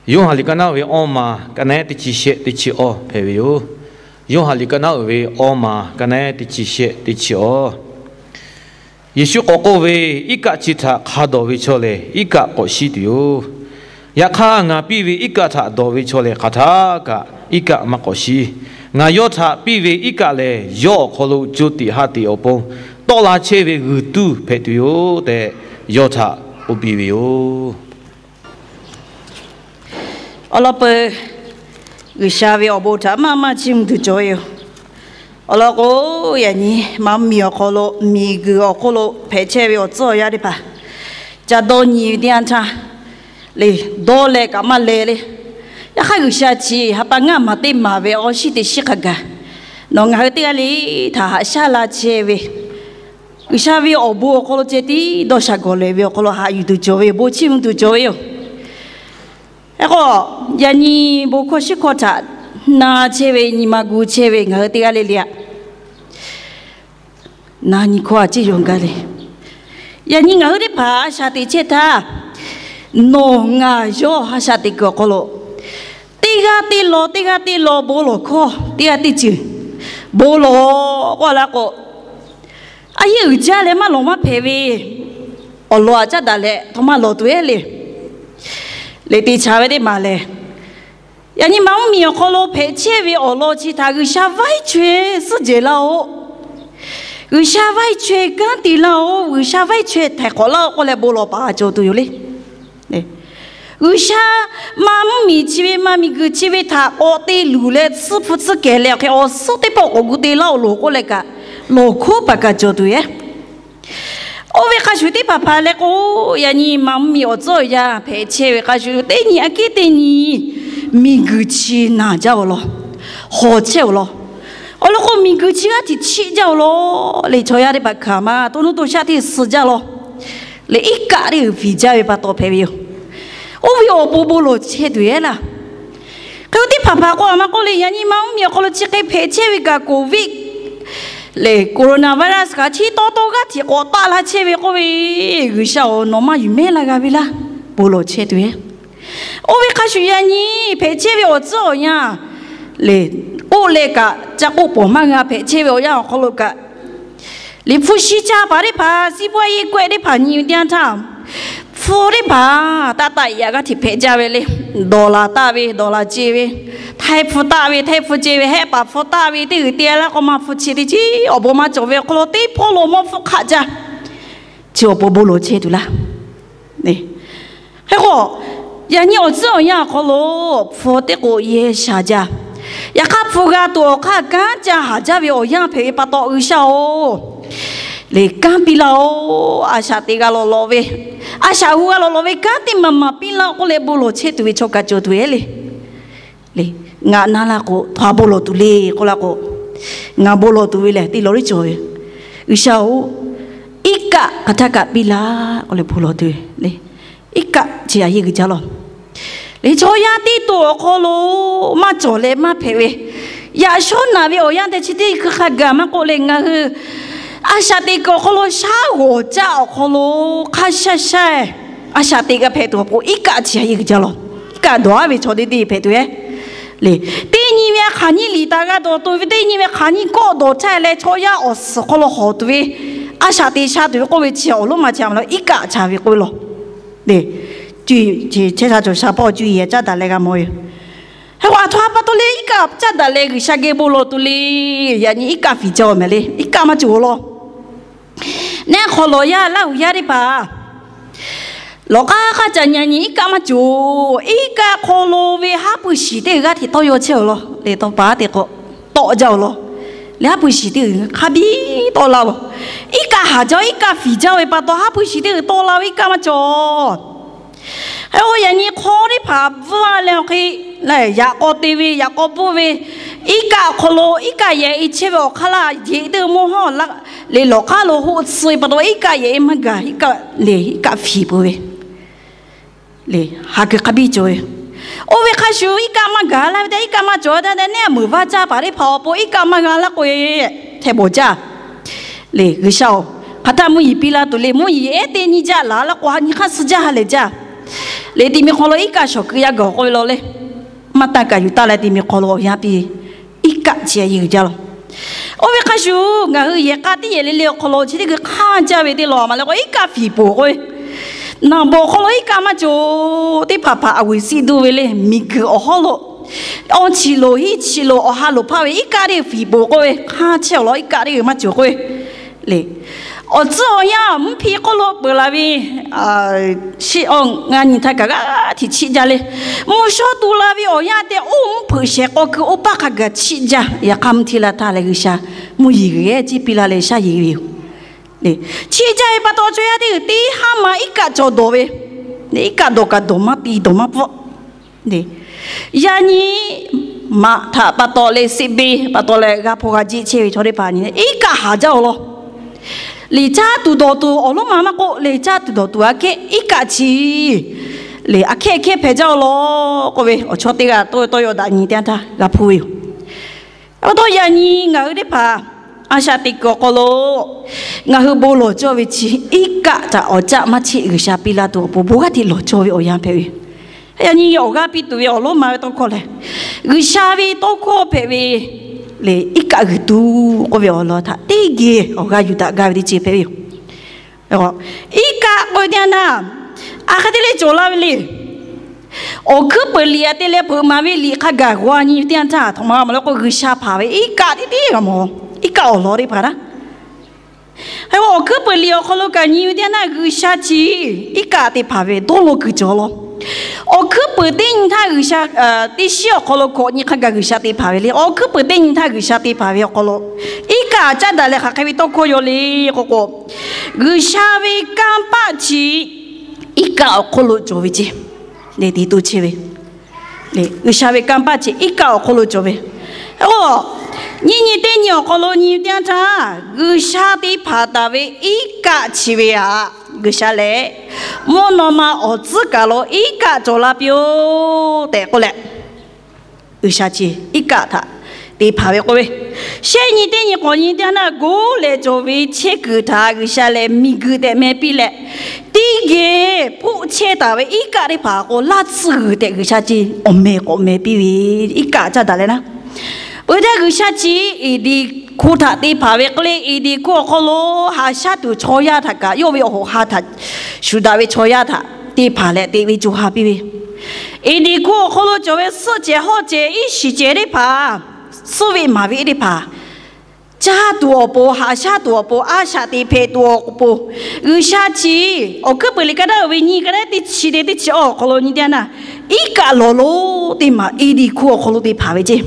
Yoˇhanˬ liꞈ ka naˉ uiˍ ve awˇ maˬ ka naˉ teˇ chi shehˆ teˇ chi awˇ hpehꞈ ve yoˬ. Yoˇhanˬ liꞈ ka naˉ uiˍ ve awˇ maˬ ka naˉ teˇ chi shehˆ teˇ chi awˇ. Yeˍsuˆ k'awꞈ k'oˆ ve, Iˉ kaˆ chi htaꞈ hk'a dawˬ ve chaw lehˬ, iˉ kaˆ k'awꞈ shiˉ tuˬ yoˬ. Yaꞈ hk'aˇ, ngaˬ piˇ ve iˉ kaˆ htaꞈ dawˬ ve chaw lehˬ, hk'aˬ htaˇ kaꞈ iˉ kaˆ maˇ k'awꞈ shiˉ. Ngaˬ yawˇ htaꞈ piˇ ve iˉ kaˆ lehˬ, yawˇ awˬ hk'aw lo co tiꞈ ha tiꞈ awˬ pon tawˆ la chehˇ ve g'uiˬ tuˇ hpehꞈ tuˬ yoˬ tehꞈ, yawˇ htaꞈ k'oˆ piˇ ve yoˬ. Awˬ lawn peuˬ, G'uiˬsha ve awˬ bon htaꞈ maˇ maˇ chiˇ mvuh tuˬ cawˬ ve yoˬ. Awˬ lawn k'o, yaꞈ nyi maˇ mvuhˇmiˬ awˬ hk'aw lo, miˬguiˬ awˬ hk'oˆ lo hpehꞈ chehˇ ve awˬ tcuhˉ awˬ yanˇ teˇ hpaˍ, ca dawˇ nyi ve teˇ yanˇ htaˇ, le, dawˇ leh kaꞈ maˇ leh le. Yaꞈ hk'aˇ, G'uiˬsha chi ha pa ngaˇ maˬ teˇ maˬ ve awˬ shinˉ teꞈ shiˉ hk'a gaˬ, nawˬ ngaˬ hui teˇ g'aˇ le htaꞈ haꞈ shaˉ la chehˇ ve, G'uiˬsha ve awˬ bon awˬ hk'aw lo ceh tiˉ dawˇ sha gawˬ lehˬ ve awˬ hk'aw lo haꞈ yuˬ tuˬ cawˬ ve yoˬ. Bon chiˇ mvuh tuˬ cawˬ ve yoˬ. Hk'e k'o, yaꞈ nyi bon hkawˇ shiˉ hkawˇ htaꞈ na chehˇ ve, nyi ma gu chehˇ ve ngaˬ hui teˇ g'aˇ le le aꞈ, na nyi hkawˇ a ciˉ yonˍ gaˇ le. Yaꞈ nyi ngaˬ hui teˇ hpaˍ a shaꞈ teꞈ chehˇ htaˇ, nawˬ ngaˬ yawˇ a shaꞈ teꞈ kuiˬ awˬ hk'aw lo teˇ g'aˇ teˇ law, teˇ g'aˇ teˇ law bon lawˬ hkawˇ, teˇ g'aˇ teˇ ceuˬ bon lawˬ k'oˆ la k'o, a yehˉ uiˍ jaˇ leh maˇ lawˬ maˇ hpehꞈ ve awˬ lawn aꞈ caˉ daꞈ leh htaꞈ maˇ lawˬ tuˬ e le. Leh teˇ cha ve teˇ maˬ lehˬ, yaꞈ nyi maˇ mvuhˇmiˬ awˬ hk'aw lo hpehꞈ chehˇ ve awˬ lawn chi htaꞈ G'uiˬsha vaiˇ chaweh suhˉ jehˬ laˇ-oˆ. G'uiˬsha vaiˇ chaweh kanˉ te laˇ-oˆ. G'uiˬsha vaiˇ chaweh htaiˍ hk'awꞈ laˇ-oˆ k'oˆ leh bon lawˬ paˍ cawˬ tuˬ yoˬ le. G'uiˬsha maˇ mvuhˇmiˬ chi ve, maˇ miˬguiˬ chi ve htaꞈ k'awꞈ te luˬ leh tsuhˇ hpu tsuhˇ kehˬ leh awˬ hk'e awˬ suhˉ teˇ pawˆ k'awꞈ gu te laˇ-oˆ loˬ k'oˆ leh kaꞈ, lawˬ hkawˇ paˍ kaꞈ cawˬ tuˬ yoˬ. Oˇ ve hk'a shuˍ teˇ hpaˍ hpaˍ leh k'o, yaꞈ nyi maˇ mvuhˇmiˬ awˬ tcuhˉ awˬ yanˇ hpehꞈ chehˇ ve hk'a shuˍ, teˇ nyi aꞈ kehˉ teˇ nyi miˬguiˬ chi naˬ jaˇ-oˬ law, hawˬ chehˇ-oˬ law. Awˬ lawn k'o, miˬguiˬ chi g'aˇ hteꞈ chiˆ jaˇ-oˬ law. Leh chaw yaˇ teˇ hpaˍ hkanˍ ma to nuˇ to shaˆ hteˇ suh jaˇ law. Leh iˉ kaˆ teˇ g'uiˬ fiˍ jaˇ ve pa taw hpehꞈ ve yoˬ. Oˇ ve awˬ bon bon lawˬ chehˇ tuˬ yoˬ laˇ. Hk'e teˇ hpaˍ hpaˍ k'o, a ma k'oˆ le, yaꞈ nyi maˇ mvuhˇmiˬ awˬ hk'aw lo chi hk'e hpehꞈ chehˇ ve kaꞈ, Covid leh coronavirus kaꞈ chi taw taw g'aˇ hteꞈ k'awꞈ taˆ la chehˇ ve k'oˆ ve, G'uiˬsha-oˬ, nawˬ maˇ yuˬ mehˉ la g'a ve laˇ, bon lawˬ chehˇ tuˬ yoˬ. Oˇ ve hk'a shuˍ yaꞈ nyi hpehꞈ chehˇ ve awˬ tcuhˉ awˬ yanˇ lehˬ, k'oˆ leh kaꞈ ca k'oˆ pawˍ maˇ g'a hpehꞈ chehˇ ve awˬ yanˇ awˬ hk'aw lo kaꞈ, liꞈ hpu shi caˇ paˍ teˇ hpaˍ, siˉ pawehˇ yeˇ kawehˇ teˇ hpaˍ nyi ve teˇ yanˇ htaˇ, hpu teˇ hpaˍ taˆ taˆ yaꞈ g'aˇ hteꞈ hpehꞈ jaˇ ve le. Dawˬ laˬ taˆ ve dawˬ laˬ ce ve, htaiˇ hpu taˆ ve htaiˇ hpu ce ve, hehˆ paˍ hpu taˆ ve teˇ g'uiˬ te laˇ k'o, maˇ hpu chi teˇ chi awˬ bon maˇ cawˬ ve awˬ hk'aw lo teˇ hpawˇ lo mawˇ hpfuhˆ hk'aˆ jaˇ. Chi awˬ pon bon lawˬ chehˇ tuˬ laˇ. Hk'e k'o, yaꞈ nyi awˬ tcuhˉ awˬ yanˇ awˬ hk'aw lo hpu teˇ k'o yehˇ sha jaˇ. Yaꞈ hk'aˇ, hpu g'a tuˬ awˬ hk'aˇ kanˉ ca haˍ jaˇ ve awˬ yanˇ hpehꞈ ve pa taw, G'uiˬsha-oˬ, lehˬ kanˉ piˇ laˇ-oˬ. A shaꞈ teꞈ g'a lawˬ lawˬ ve, a shaꞈ hu g'a lawˬ lawˬ ve kanˉ teˇ maˬ maˬ piˇ laˇ k'oˆ leh bon lawˬ chehˇ tuˬ ve chaw kaꞈ cawˬ tuˬ yoˬ le. Leh ngaˬ na la k'o, htaꞈ bon lawˬ tuˬ le k'oˆ la k'o, ngaˬ bon lawˬ tuˬ ve lehˬ te lawˬ le cawˬ ve, G'uiˬsha-oˬ, iˉ kaˆ hk'aˬ htaˇ kaꞈ piˇ laˇ k'oˆ leh bon lawˬ tuˬ ve le. Iˉ kaˆ chi a yehˉ g'uiˬ jaˇ law. Leh chaw yaˇ teˇ to awˬ hk'aw lo maˇ cawˬ leh maˇ hpehꞈ ve, yaꞈ shawˉ naˬ ve awˬ yanˇ teˇ chi teˇ hkui hk'a gaˬ maˇ k'oˆ leh, ngaˬ hui a shaꞈ teꞈ kuiˬ awˬ hk'aw lo shaˉ g'awˬ caˆ awˬ hk'aw lo hk'a shaˉ shaˉ a shaꞈ teꞈ g'a hpehꞈ tuˬ awˬ pon iˉ kaˆ chi a yehˉ g'uiˬ jaˇ law. Iˉ kaˆ dawˬ-aˉ ve chaw teˇ deˇ hpehꞈ tuˬ yoˬ. Leh teˇ nyi ve a hk'aˬ nyiˇ liꞈ taˍ g'a dawˬ tuˬ ve, teˇ nyi ve a hk'aˬ nyiˇ kawˆ dawˬ htaˇ leh chaw yaˇ awˬ suhˍ hk'aw lo hawˬ tuˬ ve, a shaꞈ teꞈ sha tuˬ ve k'oˆ ve chi awˬ lonˉ ma chi a ma lo iˉ kaˆ cha ve k'oˆ ve law. Leh cuˇ yiˍ, chehˇ sha cawˬ sha hpawˇ cuˇ yiˍ caˉ daꞈ leh g'a mawˬ ve yoˬ. Hk'e k'o, aˬ htoꞈ ma pa taw leh iˉ kaˆ caˉ daꞈ leh G'uiˬsha geh bon lawˬ tuˬ le. Yaꞈ nyi iˉ kaˆ fiˍ jaˇ-oˬ mehˍ le. Iˉ kaˆ maˇ cawˬ law. Neˇ hk'aw lawˬ yaˇ Laˇ huˍ yaˇ teˇ hpaˍ lawˬ k'aˉ hk'aˇ ca nyi nyi iˉ kaˆ maˇ cawˬ. Iˉ kaˆ hk'aw lo ve haˉ pui shiˍ teˇ g'aˇ hteꞈ tawˇ yaw chehˇ-oˬ law. Leh tawˇ pa teˇ k'o tawˆ jaˇ-oˬ law. Leh haˉ pui shiˍ teˇ g'aˇ hk'a biˇ tawˆ laˇ-oˬ. Iˉ kaˆ haˍ jaˇ, iˉ kaˆ fiˍ jaˇ ve pa taw, haˉ pui shiˍ teˇ g'aˇ tawˆ la ve iˉ kaˆ maˇ cawˬ. Hk'e k'o, yaꞈ nyi hk'aw teˇ hpaˍ bvuhˆ leh awˬ hk'e, yaꞈ k'aw te ve, yaꞈ k'aw bvuhˆ ve, iˉ kaˆ hk'aw lo iˉ kaˆ yehˬ e chehˇ ve awˬ hk'aˇ laˇ, yeꞈ teˇ mawˇ hawˉ leh lawˬ k'aˉ lo hoˆ tsuh ve pa taw, iˉ kaˆ yehˬ e maˇ gaˬ, iˉ kaˆ lehˬ iˉ kaˆ fiˍ peuˬ ve. Leh ha kuiˬ hk'a biˇ cawˬ ve. Oˇ ve hk'a shuˍ iˉ kaˆ maˇ gaˬ laˇ ve te, iˉ kaˆ maˇ cawˬ taˇ te, neˇ a muiˬ vaˇ caˇ paˍ teˇ hpaˍ awˬ pon iˉ kaˆ maˇ g'a laˇ k'o, hteˇ bawˬ jaˇ. Leh G'uiˬsha-oˬ, hk'aˬ htaˇ mvuhˇ yeˬ piˇ laˇ tuˬ le. Mvuhˇ yeˬ ehˉ teˇ nyi jaˇ laˬ laˇ k'o, ha nyi hk'aˇ suh jaˇ ha lehˬ jaˇ. Leh ti mi hk'aw lo iˉ kaˆ shawˍ keu yaˇ gaˬ k'oˆ ve law le. Maˇ tanˇ kaꞈ yuˬ taˇ leh ti mi hk'aw lo awˬ yanˇ piˇ, iˉ kaˆ chi a yeˬ uiˍ jaˇ law. Oˇ ve hk'a shuˍ ngaˬ hui yehˬ k'a teˇ yehˬ le le awˬ hk'aw lo chi teˇ hkui hk'anˇ jaˇ ve teˇ law maˬ leh k'o iˉ kaˆ fiˍ poˬ k'oˆ ve, naˬ bawˬ hk'aw lo iˉ kaˆ maˇ cawˬ. Teˇ hpaˍ hpaˍ a vuiˬ siˆ duˇ ve le, miˬguiˬ awˬ hawˉ lo, awˇ chi loˍ hiˉ chi loˍ awˬ ha loˍ hpaˇ ve iˉ kaˆ teˇ fiˍ poˬ k'oˆ ve, hk'anˇ chehˇ awˬ lawn iˉ kaˆ teˇ g'uiˬ maˇ cawˬ k'oˆ ve le. Awˬ tcuhˉ awˬ yanˇ mvuhˇ hpiˇ hk'oˆ lo peuˬ la ve, shiˉ awˇ ngaˇ nyi htaˇ kaꞈ g'aˇ hteꞈ chiˆ jaˇ le. Mvuhˇ shawˉ tu la ve awˬ yanˇ tehꞈ oˇ mvuhˇ hpeuꞈ shehˍ k'aw keu oˇ paˇ hk'a gaˬ chiˆ jaˇ. Yaꞈ hk'aˇ mvuhˇ hteˇ la htaˇ leh G'uiˬsha mvuhˇ yeˬ g'ehˇ ciˇ piˇ laˇ leh shaˉ yeˬ ve yoˬ. Chiˆ jaˇ ve pa taw chaw yaˇ teˇ g'uiˬ teˇ haˉ ma iˉ kaˆ cawˬ dawˬ ve, iˉ kaˆ dawˬ kaꞈ dawˬ maˇ pi dawˬ maˇ pfuhˆ. Yaꞈ nyi maꞈ htaꞈ pa taw leh seˆ beˇ pa taw leh g'a hpaw g'a jiˆ chehˇ ve chaw teˇ hpaˍ nyi iˉ kaˆ haˍ jaˇ awˬ lawn. Liꞈ caˇ tuˬ dawˬ tuˬ awˬ lonˉ ma maˇ k'oˆ, liꞈ caˇ tuˬ dawˬ tuˬ aꞈ kehˉ iˉ kaˆ chi lehˬ aꞈ kehˉ hkehˉ hpehꞈ jaˇ awˬ lawn k'oˆ ve awˬ chawˇ teˇ g'aˇ tawˇ ve tawˇ yaw daꞈ nyi teˇ yanˇ htaˇ g'a hpuˇ ve yoˬ. Awˬ pa taw yaꞈ nyi ngaˬ hui teˇ hpaˍ a shaꞈ teꞈ kuiˬ awˬ hk'aw lo ngaˬ hui bon lawˬ cawˇ ve chi iˉ kaˆ htaꞈ awˬ caˆ maˇ cheˆ G'uiˬsha piˇ laˇ tuˬ awˬ pon bon g'aˇ hteꞈ lawˬ cawˇ ve awˬ yanˇ hpehꞈ ve. Yaꞈ nyi awˬ g'aˇ piˇ tuˬ ve awˬ lonˉ ma ve tawˇ hkawˇ lehˬ, G'uiˬsha ve tawˇ hkawˇ hpehꞈ ve lehˬ iˉ kaˆ g'uiˬ tuˬ k'oˆ ve awˬ lawn htaꞈ teˇ geh awˬ g'aˇ yuˬ daꞈ gaˇ ve teˇ ceuˬ hpehꞈ ve yoˬ. Iˉ kaˆ k'oˆ ve teˇ yanˇ htaˇ, a hk'e te leh cawˬ la ve le. Awˬ hkuiˉ peuˬ liꞈ aꞈ te leh peuˬ maˍ ve liꞈ hk'a gaˬ g'aw nyi ve teˇ yanˇ htaˇ, htaꞈ ma maˬ leh k'o G'uiˬsha hpanˍ ve iˉ kaˆ teˇ teˇ g'a mawˬ, iˉ kaˆ awˬ lawn teˇ hpaˍ htaꞈ Awˬ hkuiˉ peuˬ liꞈ awˬ hk'aw lo kaꞈ nyi ve teˇ yanˇ htaˇ G'uiˬsha chi iˉ kaˆ te hpanˍ ve dawˇ law kuiˬ cawˬ law. Awˬ hkuiˉ peuˬ teˇ nyi htaˇ G'uiˬsha, teˇ shiˉ awˬ hk'aw lo hkawꞈ nyi hk'a gaˬ G'uiˬsha te hpanˍ ve le. Awˬ hkuiˉ peuˬ teˇ nyi htaˇ G'uiˬsha te hpanˍ ve awˬ hk'aw lo iˉ kaˆ caˉ daꞈ leh hk'aˬ hk'e ve tawˇ hkawˇ yaw le k'o k'o, G'uiˬsha ve kanˇ paˆ chi iˉ kaˆ awˬ hk'oˆ lo cawˬ ve ceˇ. Leh te to chehˇ ve G'uiˬsha ve kanˇ paˆ chi iˉ kaˆ awˬ hk'oˆ lo cawˬ ve. Oˬ, nyiˇ nyi teˇ nyi awˬ hk'aw lo nyi teˇ yanˇ htaˇ G'uiˬsha te hpanˍ taˍ ve iˉ kaˆ chi ve aꞈ, G'uiˬsha lehˬ mvuhˇ naw ma awˬ tcuhˉ kaˬ lo iˉ kaˆ cawˬ la piˇ-oˆ tehꞈ k'oˆ leh, G'uiˬsha chi iˉ kaˆ htaꞈ te hpanˍ ve k'oˆ ve, shehˆ nyi teˇ nyi k'awꞈ nyi teˇ yanˇ htaˇ goˉ leh cawˬ ve chehˇ kuiˬ htaꞈ G'uiˬsha lehˬ miˬguiˬ tehꞈ meh piˇ leh, teˇ geh hpoˆ chehˇ taˍ ve iˉ kaˆ teˇ hpaˍ k'o laˇ tsuhˇ g'uiˬ tehꞈ G'uiˬsha chi awˬ meh k'awꞈ meh piˇ ve iˉ kaˆ caˇ daꞈ leh naˉ. Peuˬ htaˇ G'uiˬsha chi Eˍdenˍ hko htaꞈ te hpanˍ ve hk'e le, Eˍdenˍ hko awˬ hk'aw lo haꞈ shaˉ tuˬ chaw yaˇ htaꞈ kaꞈ yawˇ ve awˬ hoꞈ ha htaꞈ shuˍ daꞈ ve chaw yaˇ htaꞈ te hpanˍ leh te ve co ha piˇ ve Eˍdenˍ hko awˬ hk'aw lo cawˬ ve suhˆ cehˬ hawˇ cehˬ iˉ shiˍ cehˬ teˇ hpaˍ, suhˆ ve maˍ ve teˇ hpaˍ, caˇ tuˬ awˬ pon, haꞈ shaˉ tuˬ awˬ pon, a shaꞈ teꞈ hpehꞈ tuˬ awˬ pon, G'uiˬsha chi awˬ hkuiˉ peuˬ liꞈ ka daˉ uiˍ ve nyi ka daˉ teˇ chi te teˇ chi awˬ hk'aw lo nyi teˇ yanˇ htaˇ, iˉ kaˆ lawˬ lonˉ teˇ maˬ Eˍdenˍ hko awˬ hk'aw lo te hpanˍ ve ceˇ.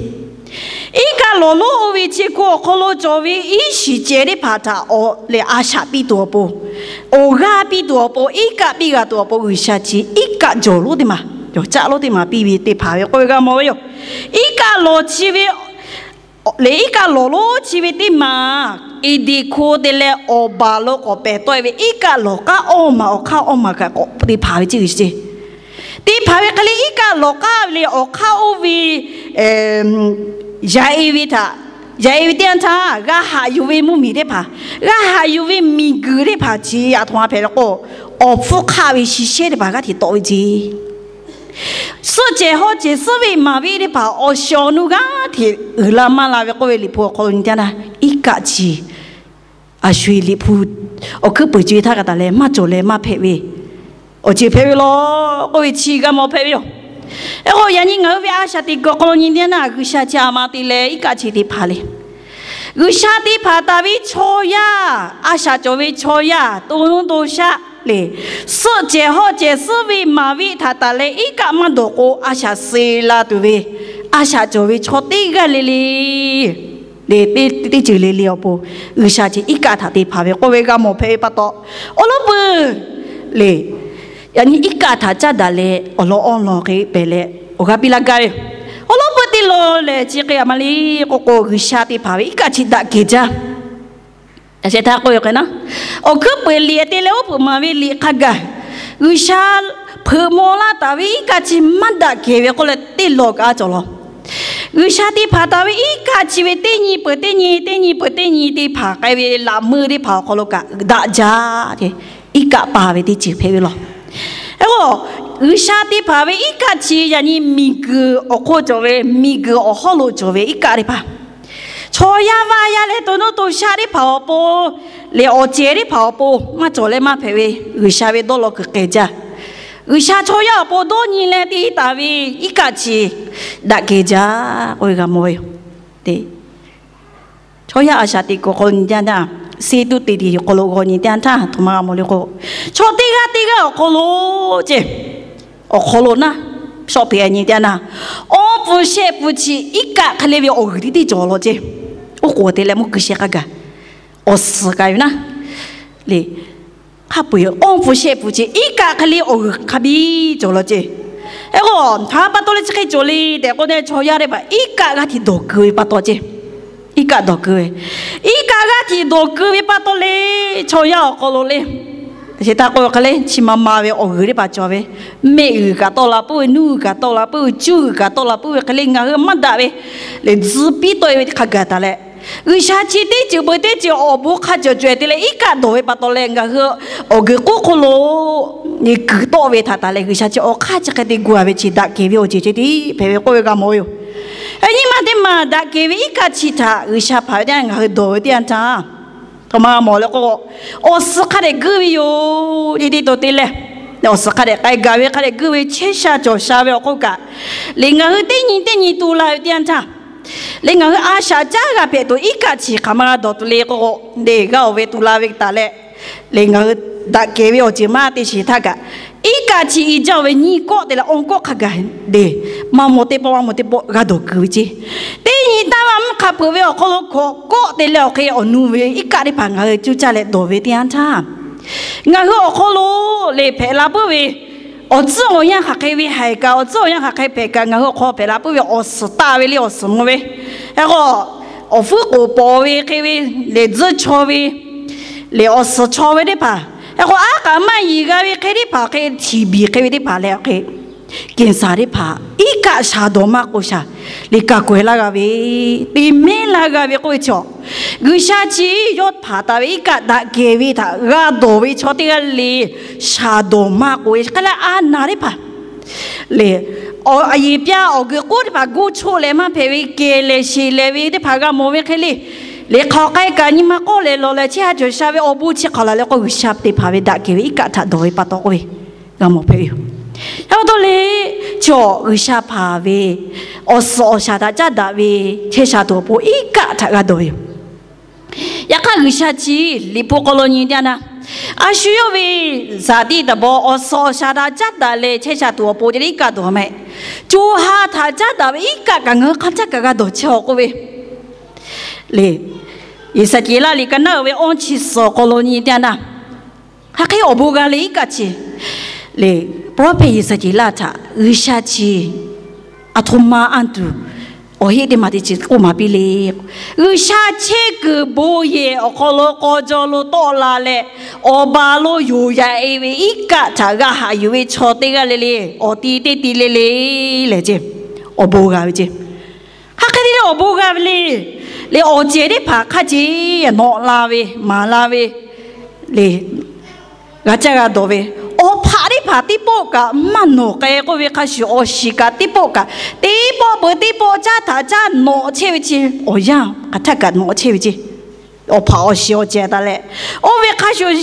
Iˉ kaˆ lawˬ lonˉ oˇ ve chi hko awˬ hk'aw lo cawˬ ve iˉ shiˍ cehˬ teˇ hpaˍ htaꞈ awˬ lehˬ a shaꞈ piˇ tuˬ awˬ pon, awˬ g'aˇ piˇ tuˬ awˬ pon, iˉ kaˆ piˇ g'a tuˬ awˬ pon G'uiˬsha chi iˉ kaˆ jawˬ lonˉ teˇ maˬ, cawˬ caˆ lonˉ teˇ maˬ piˇ ve te hpanˍ ve k'oˆ ve g'a mawˬ ve yoˬ. Iˉ kaˆ lawˬ chi ve lehˬ iˉ kaˆ lawˬ lonˉ chi ve teˇ maˬ, Eˍdenˍ hko te leh awˬ baˬ lo k'awꞈ pehˬ tawˆ e ve iˉ kaˆ lawˬ k'aˉ awˇ maˬ awˬ hk'aˇ awˇ maˬ kaꞈ k'awꞈ te hpanˍ ve ceˇ G'uiˬsha ceˇ. Te hpanˍ ve hk'e le iˉ kaˆ lawˬ k'aˉ ve le awˬ hk'aˇ oˇ ve yaꞈ e ve htaꞈ, yaꞈ e ve teˇ yanˇ htaˇ g'a haꞈ yuˬ ve mvuhˇmiˬ teˇ hpaˍ, g'a haꞈ yuˬ ve miˬguiˬ teˇ hpaˍ chi aˬ htoꞈ ma hpehꞈ le k'o, awˬ hpfuhˇ hk'aˆ ve shi shehˇ teˇ hpaˍ g'aˇ hteꞈ tawˆ ve ceˇ. Suhˆ cehˬ hawˇ cehˬ suhˆ ve maˍ ve teˇ hpaˍ awˬ shiˍ awˬ nu g'aˇ hteꞈ uiˍ la maˇ la ve k'oˆ ve Liꞈ hpu awˬ hk'aw lo nyi teˇ yanˇ htaˇ, iˉ kaˆ chi a sho eˬ Liꞈ hpu awˬ hkuiˉ peuˬ co e htaˇ kaꞈ taˍ leh maˇ cawˬ leh maˇ hpehꞈ ve awˬ ceuˬ hpehꞈ ve law k'oˆ ve chi g'a mawˬ hpehꞈ ve yoˬ. Hk'e k'o yaꞈ nyi ngaˬ hui ve a shaꞈ teꞈ kuiˬ awˬ hk'aw lo nyi teˇ yanˇ htaˇ G'uiˬsha chi aˬ ma te leh iˉ kaˆ chi te hpanˍ le. G'uiˬsha te hpanˍ taˍ ve chaw yaˇ, a shaꞈ cawˬ ve chaw yaˇ to nuˇ to shaˆ le, suhˆ cehˬ hawˇ cehˬ suhˆ ve maˍ ve htaꞈ taˍ leh iˉ kaˆ maˇ dawˬ k'o a shaꞈ suh la tuˬ ve, a shaꞈ cawˬ ve chaw teˇ g'aˇ le le le, teˇ ceuˬ le le awˬ pon G'uiˬsha chi iˉ kaˆ htaꞈ te hpanˍ ve k'oˆ ve g'a mawˬ hpehꞈ ve pa taw, awˬ lawn peuˬ le, yaꞈ nyi iˉ kaˆ htaꞈ caˇ daꞈ leh awˬ lawn awˇ lawn hk'e pehˬ leh awˬ g'aˇ piˇ laˇ gaˇ ve, awˬ lawn peuˬ teˇ law lehˬ chi hk'e aˬ ma le k'oˆ k'o, G'uiˬsha te hpanˍ ve iˉ kaˆ chi daꞈ kehˬ jaˇ. Yaꞈ sheh htaˇ k'oˆ ve hk'e naˉ, awˬ hkuiˉ peuˬ liꞈ te leh oˉ peuˬ maˍ ve liꞈ hk'a gaˬ G'uiˬsha hpeuꞈ maw laˇ taˍ ve iˉ kaˆ chi maˇ daꞈ kehˬ ve k'oˆ leh teˇ law kaꞈ a cawˬ law. G'uiˬsha te hpanˍ taˍ ve iˉ kaˆ chi ve teˇ nyi peuˬ teˇ nyi, teˇ nyi peuˬ teˇ nyi te hpanˍ k'ai ve laꞈ meuˇ teˇ hpaˍ awˬ hk'aw lo kaꞈ daꞈ jaˇ tehꞈ iˉ kaˆ pa ve teˇ ceuˬ hpehꞈ ve law. Hk'e k'o, G'uiˬsha te hpanˍ ve iˉ kaˆ chi yaꞈ nyi miˬguiˬ awˬ hk'oˆ cawˬ ve, miˬguiˬ awˬ hawˉ lo cawˬ ve iˉ kaˆ teˇ hpaˍ, chaw yaˇ vaˇ yaˇ leh to nuˇ to shaˆ teˇ hpaˍ awˬ pon, leh awˬ cehˬ teˇ hpaˍ awˬ pon maˇ cawˬ leh maˇ hpehꞈ ve, G'uiˬsha ve dawˇ law kuiˬ k'ehˬ jaˇ. G'uiˬsha chaw yaˇ awˬ pon dawˇ nyi leh te taˍ ve iˉ kaˆ chi daꞈ kehˬ jaˇ k'oˆ ve g'a mawˬ ve yoˬ. Chaw yaˇ a shaꞈ teꞈ kuiˬ awˬ hk'aw lo nyi teˇ yanˇ htaˇ, seˇ tuˉ te tiꞈ awˬ hk'aw lo g'aw nyi teˇ yanˇ htaˇ, htoꞈ ma g'a mawˬ le k'o, chaw teˇ g'aˇ teˇ g'aˇ awˬ hk'aw lo ceˇ, awˬ hk'aw lo naˇ, shawˆ peꞈ nyi teˇ yanˇ htaˇ, awˇ pfuhˇ shehˆ pfuhˇ chi iˉ kaˆ hk'e le ve awˬ g'uiˬ teˇ teˇ cawˬ law ceˇ. Oˇ k'oˍ te leh mvuhˇ kuiˬ sheh k'a gaˬ, awˬ suhˍ k'ai ve naˇ le. Hk'a peu-eˬ awˇ pfuhˇ shehˆ pfuhˇ chi iˉ kaˆ hk'e le awˬ g'uiˬ hk'a biˇ cawˬ law ceˇ. Hk'e k'o, htaꞈ pa taw leh chi hk'e cawˬ le tehꞈ k'oˆ leh, chaw yaˇ teˇ hpaˍ iˉ kaˆ g'aˇ htiꞈ dawˬ keu ve pa taw ceˇ. Iˉ kaˆ dawˬ keu ve, iˉ kaˆ g'aˇ htiꞈ dawˬ keu ve pa taw le, chaw yaˇ awˬ hk'aw lo le, chi htaꞈ k'oˆ ve hk'e le, chi ma ma ve awˬ g'uiˬ teˇ hpaˍ cawˬ ve, mehˆ g'uiˬ kaꞈ tawˆ la puiˉ ve, nuˇ g'uiˬ kaꞈ tawˆ la puiˉ ve, cuˇ g'uiˬ kaꞈ tawˆ la puiˉ ve hk'e le, ngaˬ hui maˇ daꞈ ve, lehˬ tzuhˇ piˇ tawˆ e ve hk'a gaˬ taˍ leh, G'uiˬsha chi teˇ ceuˬ peuˬ teˇ ceuˬ awˬ bon hk'a cawˬ cawehˬ te leh iˉ kaˆ dawˬ ve pa taw leh, ngaˬ hui awˬ g'uiˬ k'oˆ hk'oˆ lo kuiˬ tawˆ ve htaꞈ taˍ leh, G'uiˬsha chi awˬ hk'aˇ chi hk'e te gu a ve chi daꞈ kehˬ ve awˬ ceuˬ ceh tiˉ hpehꞈ ve k'oˆ ve g'a mawˬ ve yoˬ. Yaꞈ nyi ma teˇ maˬ daꞈ kehˬ ve iˉ kaˆ chi htaꞈ G'uiˬsha hpanˍ ve teˇ yanˇ ngaˬ hui dawˬ ve teˇ yanˇ htaˇ, htoꞈ ma g'a mawˬ le k'o, awˬ suhˍ hk'a dehꞈ guiˇ ve yoˬ. Teˇ teˇ to te leh, awˬ suhˍ hk'a dehꞈ k'ai gaˬ ve, hk'a dehꞈ guiˇ ve chehˇ sha cawˬ sha ve awˬ hk'oˆ kaꞈ, lehˬ ngaˬ hui teˇ nyi teˇ nyi tu la ve teˇ yanˇ htaˇ, lehˬ ngaˬ hui a shaꞈ caˉ g'a hpehꞈ tuˬ iˉ kaˆ chi hk'aˬ ma g'a dawˬ tuˬ le k'o, lehˬ g'a awˬ ve tu la ve taˍ leh, lehˬ ngaˬ hui daꞈ kehˬ ve awˬ ceuˬ maˇ te sheˍ htaˇ kaꞈ, iˉ kaˆ chi i jaˇ ve nyiˇ kawˆ te leh awˇ kawˆ hk'a gaˬ, lehˬ maˇ maw teˇ pawˆ maˇ maw teˇ pawˆ g'a dawˬ keu ve ceˇ. Teˇ nyi taˇ maˇ mvuhˇ hk'a peuˬ ve awˬ hk'aw lo hkawꞈ kawˆ te leh awˬ hk'e awˬ nu ve iˉ kaˆ teˇ hpaˍ ngaˬ hui cuˇ caˇ leh dawˬ ve teˇ yanˇ htaˇ, ngaˬ hui awˬ hk'aw lo lehˬ hpehꞈ la puiˉ ve awˬ tcuhˉ awˬ yanˇ hk'aˬ hk'e ve haiˬ kaꞈ, awˬ tcuhˉ awˬ yanˇ hk'aˬ hk'e hpehꞈ kaꞈ, ngaˬ hui awˬ hk'aw hpehꞈ la puiˉ ve awˬ suhˍ taˆ ve le, awˬ suhˍ mvuh ve, hk'e k'o, awˬ fuˉ k'oˍ pawˍ ve hk'e ve, lehˬ tzuhˇ chaw ve, lehˬ awˬ suhˍ chaw ve teˇ hpaˍ, hk'e k'o aˉ k'aꞈ maˇ yiˍ g'a ve hk'e teˇ hpaˍ hk'e, htiˍ biˬ hk'e ve teˇ hpaˍ leh hk'e, kehˬ saˍ teˇ hpaˍ iˉ kaˆ shaˍ dawˬ maˇ k'o shaˍ, lehˬ kaˬ kawehˬ laˇ g'a ve, te mehˉ laˇ g'a ve k'oˆ ve chaw, G'uiˬsha chi yawˇ hpanˍ taˍ ve iˉ kaˆ daꞈ kehˬ ve htaꞈ g'a dawˬ ve chaw teˇ g'aˇ le le, shaˍ dawˬ maˇ k'oˆ ve hk'e leh a naˍ teˇ hpaˍ lehˬ, a yeˬ pyaˇ awˬ g'uiˬ k'oˆ teˇ hpaˍ goˇ choˆ leh maˇ hpehꞈ ve, kehˬ lehˬ sheˍ lehˬ ve teˇ hpaˍ g'a mawˬ ve hk'e le, lehˬ hk'aˬ k'ai kaꞈ nyi ma k'awˇ lehˬ lawˬ lehˬ chehˇ ha cawˬ sha ve awˬ bon chi hk'aˬ la le k'o, G'uiˬsha te hpanˍ ve daꞈ kehˬ ve iˉ kaˆ htaꞈ dawˬ ve pa taw k'oˆ ve g'a mawˬ hpehꞈ ve yoˬ. Yaꞈ pa taw le, chaw G'uiˬsha hpanˍ ve awˬ suhˍ awˬ shaˍ htaꞈ caˉ daꞈ ve chehˇ sha tuˬ awˬ pon iˉ kaˆ htaꞈ g'a dawˬ ve yoˬ. Yaꞈ hk'aˇ G'uiˬsha chi Liꞈ hpu hk'aw lo nyi teˇ yanˇ htaˇ, a shu yawˇ ve zaˍ tiꞈ taˍ bawˬ awˬ suhˍ awˬ shaˍ htaꞈ caˉ daꞈ leh chehˇ sha tuˬ awˬ pon te leh iˉ kaˆ dawˬ maˇ heˆ. Co ha htaꞈ caˉ daꞈ ve iˉ kaˆ kaꞈ ngaˬ hui hk'a caˉ kaꞈ g'a dawˬ chehˇ-aw k'oˆ ve le. Yeˍsaˍkeˍlaˆ liꞈ ka naˉ uiˍ ve awˇ chi suhˍ awˬ hk'aw lo nyi teˇ yanˇ htaˇ, hk'aˬ hk'e awˬ bon g'a le iˉ kaˆ chi le, prophet Yeˍsaˍkeˍlaˆ htaꞈ G'uiˬsha chi aˬ htoꞈ ma anˇ tuˬ awˬ heˆ teˇ maˬ teˇ ceuˬ k'oˆ maˍ piˇ le. G'uiˬsha chehˇ kuiˬ bon yehˬ awˬ hk'aw lo k'aw jaw lo tawˆ la leh, awˬ baˬ lo yoˬ yaꞈ e ve iˉ kaˆ htaꞈ g'a haꞈ yuˬ ve chaw teˇ g'aˇ le le, awˬ ti teˇ ti le le lehˬ ceˇ, awˬ bon g'a ve ceˇ. Hk'aˬ hk'e te leh awˬ bon g'a ve le. Lehˬ awˬ cehˬ teˇ hpaˍ hk'a ceˇ nawꞈ la ve, maˍ la ve le, g'a caˇ g'a dawˬ ve, awˬ hpaꞈ teˇ hpaˍ teˇ pawˆ kaꞈ maˇ nawˬ k'ai k'oˆ ve hk'a shuˍ, awˬ shiˍ kaꞈ teˇ pawˆ kaꞈ, teˇ pawˆ peuˬ teˇ pawˆ caˇ htaꞈ caˇ nawꞈ chehˇ ve ceˇ, awˬ yanˇ hk'aˬ htaˇ kaꞈ nawꞈ chehˇ ve ceˇ. Awˬ hpaꞈ awˬ shiˍ awˬ cehˬ taˍ leh, oˇ ve hk'a shuˍ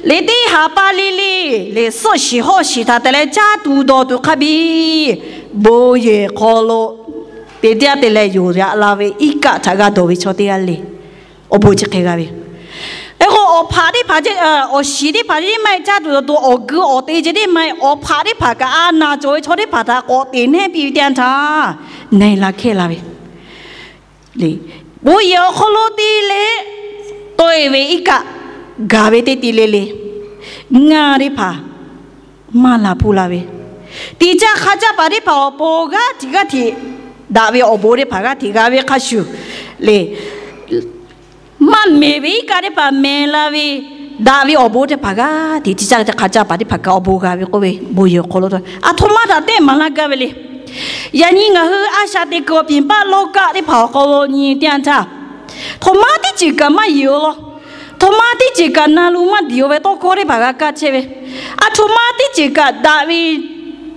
le teˇ haˍ pa le le, lehˬ suhˆ shiˍ hawˇ shiˍ htaꞈ te leh caˇ tuˬ dawˬ tuˬ hk'a biˇ bon yehˬ hk'aw lo te teˇ g'aˇ te leh yoˬ yaꞈ la ve iˉ kaˆ htaꞈ g'a dawˬ ve chaw teˇ g'aˇ le. Awˬ bon chi hk'e g'a ve. Hk'e k'o awˬ hpaꞈ teˇ hpaˍ, awˬ shiˍ teˇ hpaˍ ceh tiˉ maˇ heˆ, caˇ tuˬ dawˬ tuˬ awˬ geu awˬ te ceh tiˉ maˇ heˆ, awˬ hpaꞈ teˇ hpaˍ kaꞈ a naˍ cawˬ ve chaw teˇ hpaˍ htaꞈ k'awꞈ teꞈ nehˉ piˇ ve teˇ yanˇ htaˇ, na e la hkehˇ la ve le. Bon yehˬ awˬ hk'aw lo te leh tawˆ e ve iˉ kaˆ gaˬ ve teˇ ti le le, ngaˇ teˇ hpaˍ maˇ la hpuˇ la ve, tiꞈ caˇ hk'a caˇ paˍ teˇ hpaˍ awˬ pon g'aˇ hteꞈ g'aˇ hteꞈ daꞈ ve awˬ bon teˇ hpaˍ g'aˇ hteꞈ g'a ve hk'a shuˍ le, maˇ mehˬ ve iˉ kaˆ teˇ hpaˍ mehˬ la ve, daꞈ ve awˬ bon teˇ hpaˍ g'aˇ hteꞈ tiꞈ caˇ hk'a caˇ paˍ teˇ hpaˍ kaꞈ awˬ bon g'a ve k'oˆ ve bon yehˬ awˬ hk'aw lo aˬ htoꞈ ma htaꞈ teˇ maˍ laˇ gaˇ ve le. Yaꞈ nyi ngaˬ hui a shaꞈ teꞈ kuiˬ awˬ pinˍ baˆ lawˇ kaˆ teˇ hpaˍ awˬ hk'aw lo nyi teˇ yanˇ htaˇ, htoꞈ ma teˇ ceuˬ kaꞈ maˇ yeˬ-o law. Htoꞈ ma teˇ ceuˬ kaꞈ na lu maˇ diˍ-o ve tawˇ hkawˇ teˇ hpaˍ g'a kaˇ chehˇ ve. Aˬ htoꞈ ma teˇ ceuˬ kaꞈ daꞈ ve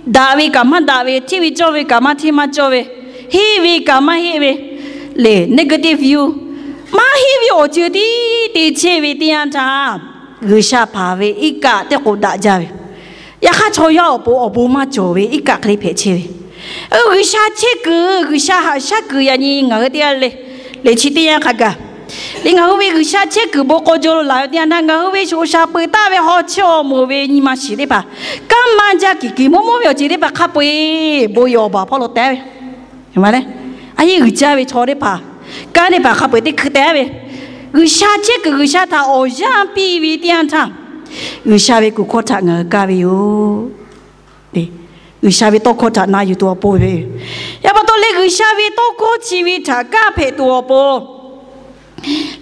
daꞈ ve kaꞈ maˇ daꞈ ve, hteˇ ve cawˇ ve kaꞈ maˇ hteˇ maˇ cawˇ ve, heˆ ve kaꞈ maˇ heˆ ve, lehˬ negative view, maˇ heˆ ve awˬ ceuˬ tiˉ te chehˇ ve teˇ yanˇ htaˇ, G'uiˬsha hpanˍ ve iˉ kaˆ teˇ k'o daꞈ jaˇ ve, yaꞈ hk'aˇ chaw yaˇ awˬ pon awˬ bon maˇ cawˬ ve iˉ kaˆ hk'e le hpehꞈ chehˇ ve. G'uiˬsha chehˇ kuiˬ, G'uiˬsha haꞈ shaˉ kuiˬ yaꞈ nyi ngaˬ hui teˇ g'aˇ le, lehˬ chi teˇ yanˇ hk'a gaˬ le, ngaˬ hui ve G'uiˬsha chehˇ kuiˬ bon k'aw jaw lo laˬ ve teˇ yanˇ htaˇ, ngaˬ hui ve shoꞈ shaˍ peuˬ taˍ ve haw chehˇ awˬ moˍ ve nyi ma shiˍ teˇ hpaˍ, kanˉ maˇ jaˇ kiˬ kiˬ moˉ moˉ ve awˬ ceuˬ teˇ hpaˍ hk'a peu-eˬ bon yehˬ awˬ baˬ hpawˇ lo teh ve, a yeˉ uiˍ jaˇ ve chaw teˇ hpaˍ, kanˉ teˇ hpaˍ hk'a peu-eˬ teˇ hkui teh ve, G'uiˬsha chehˇ kuiˬ G'uiˬsha htaꞈ awˬ yanˇ piˇ ve teˇ yanˇ htaˇ, G'uiˬsha ve kuˬ hkawˇ htaꞈ ngaˬ hui kaˇ ve yoˬ. G'uiˬsha ve tawˇ hkawˇ htaꞈ na yuˬ tuˬ awˬ pon ve yoˬ. Yaꞈ pa taw leh G'uiˬsha ve tawˇ hkawˇ chi ve htaꞈ kaˇ hpehꞈ tuˬ awˬ pon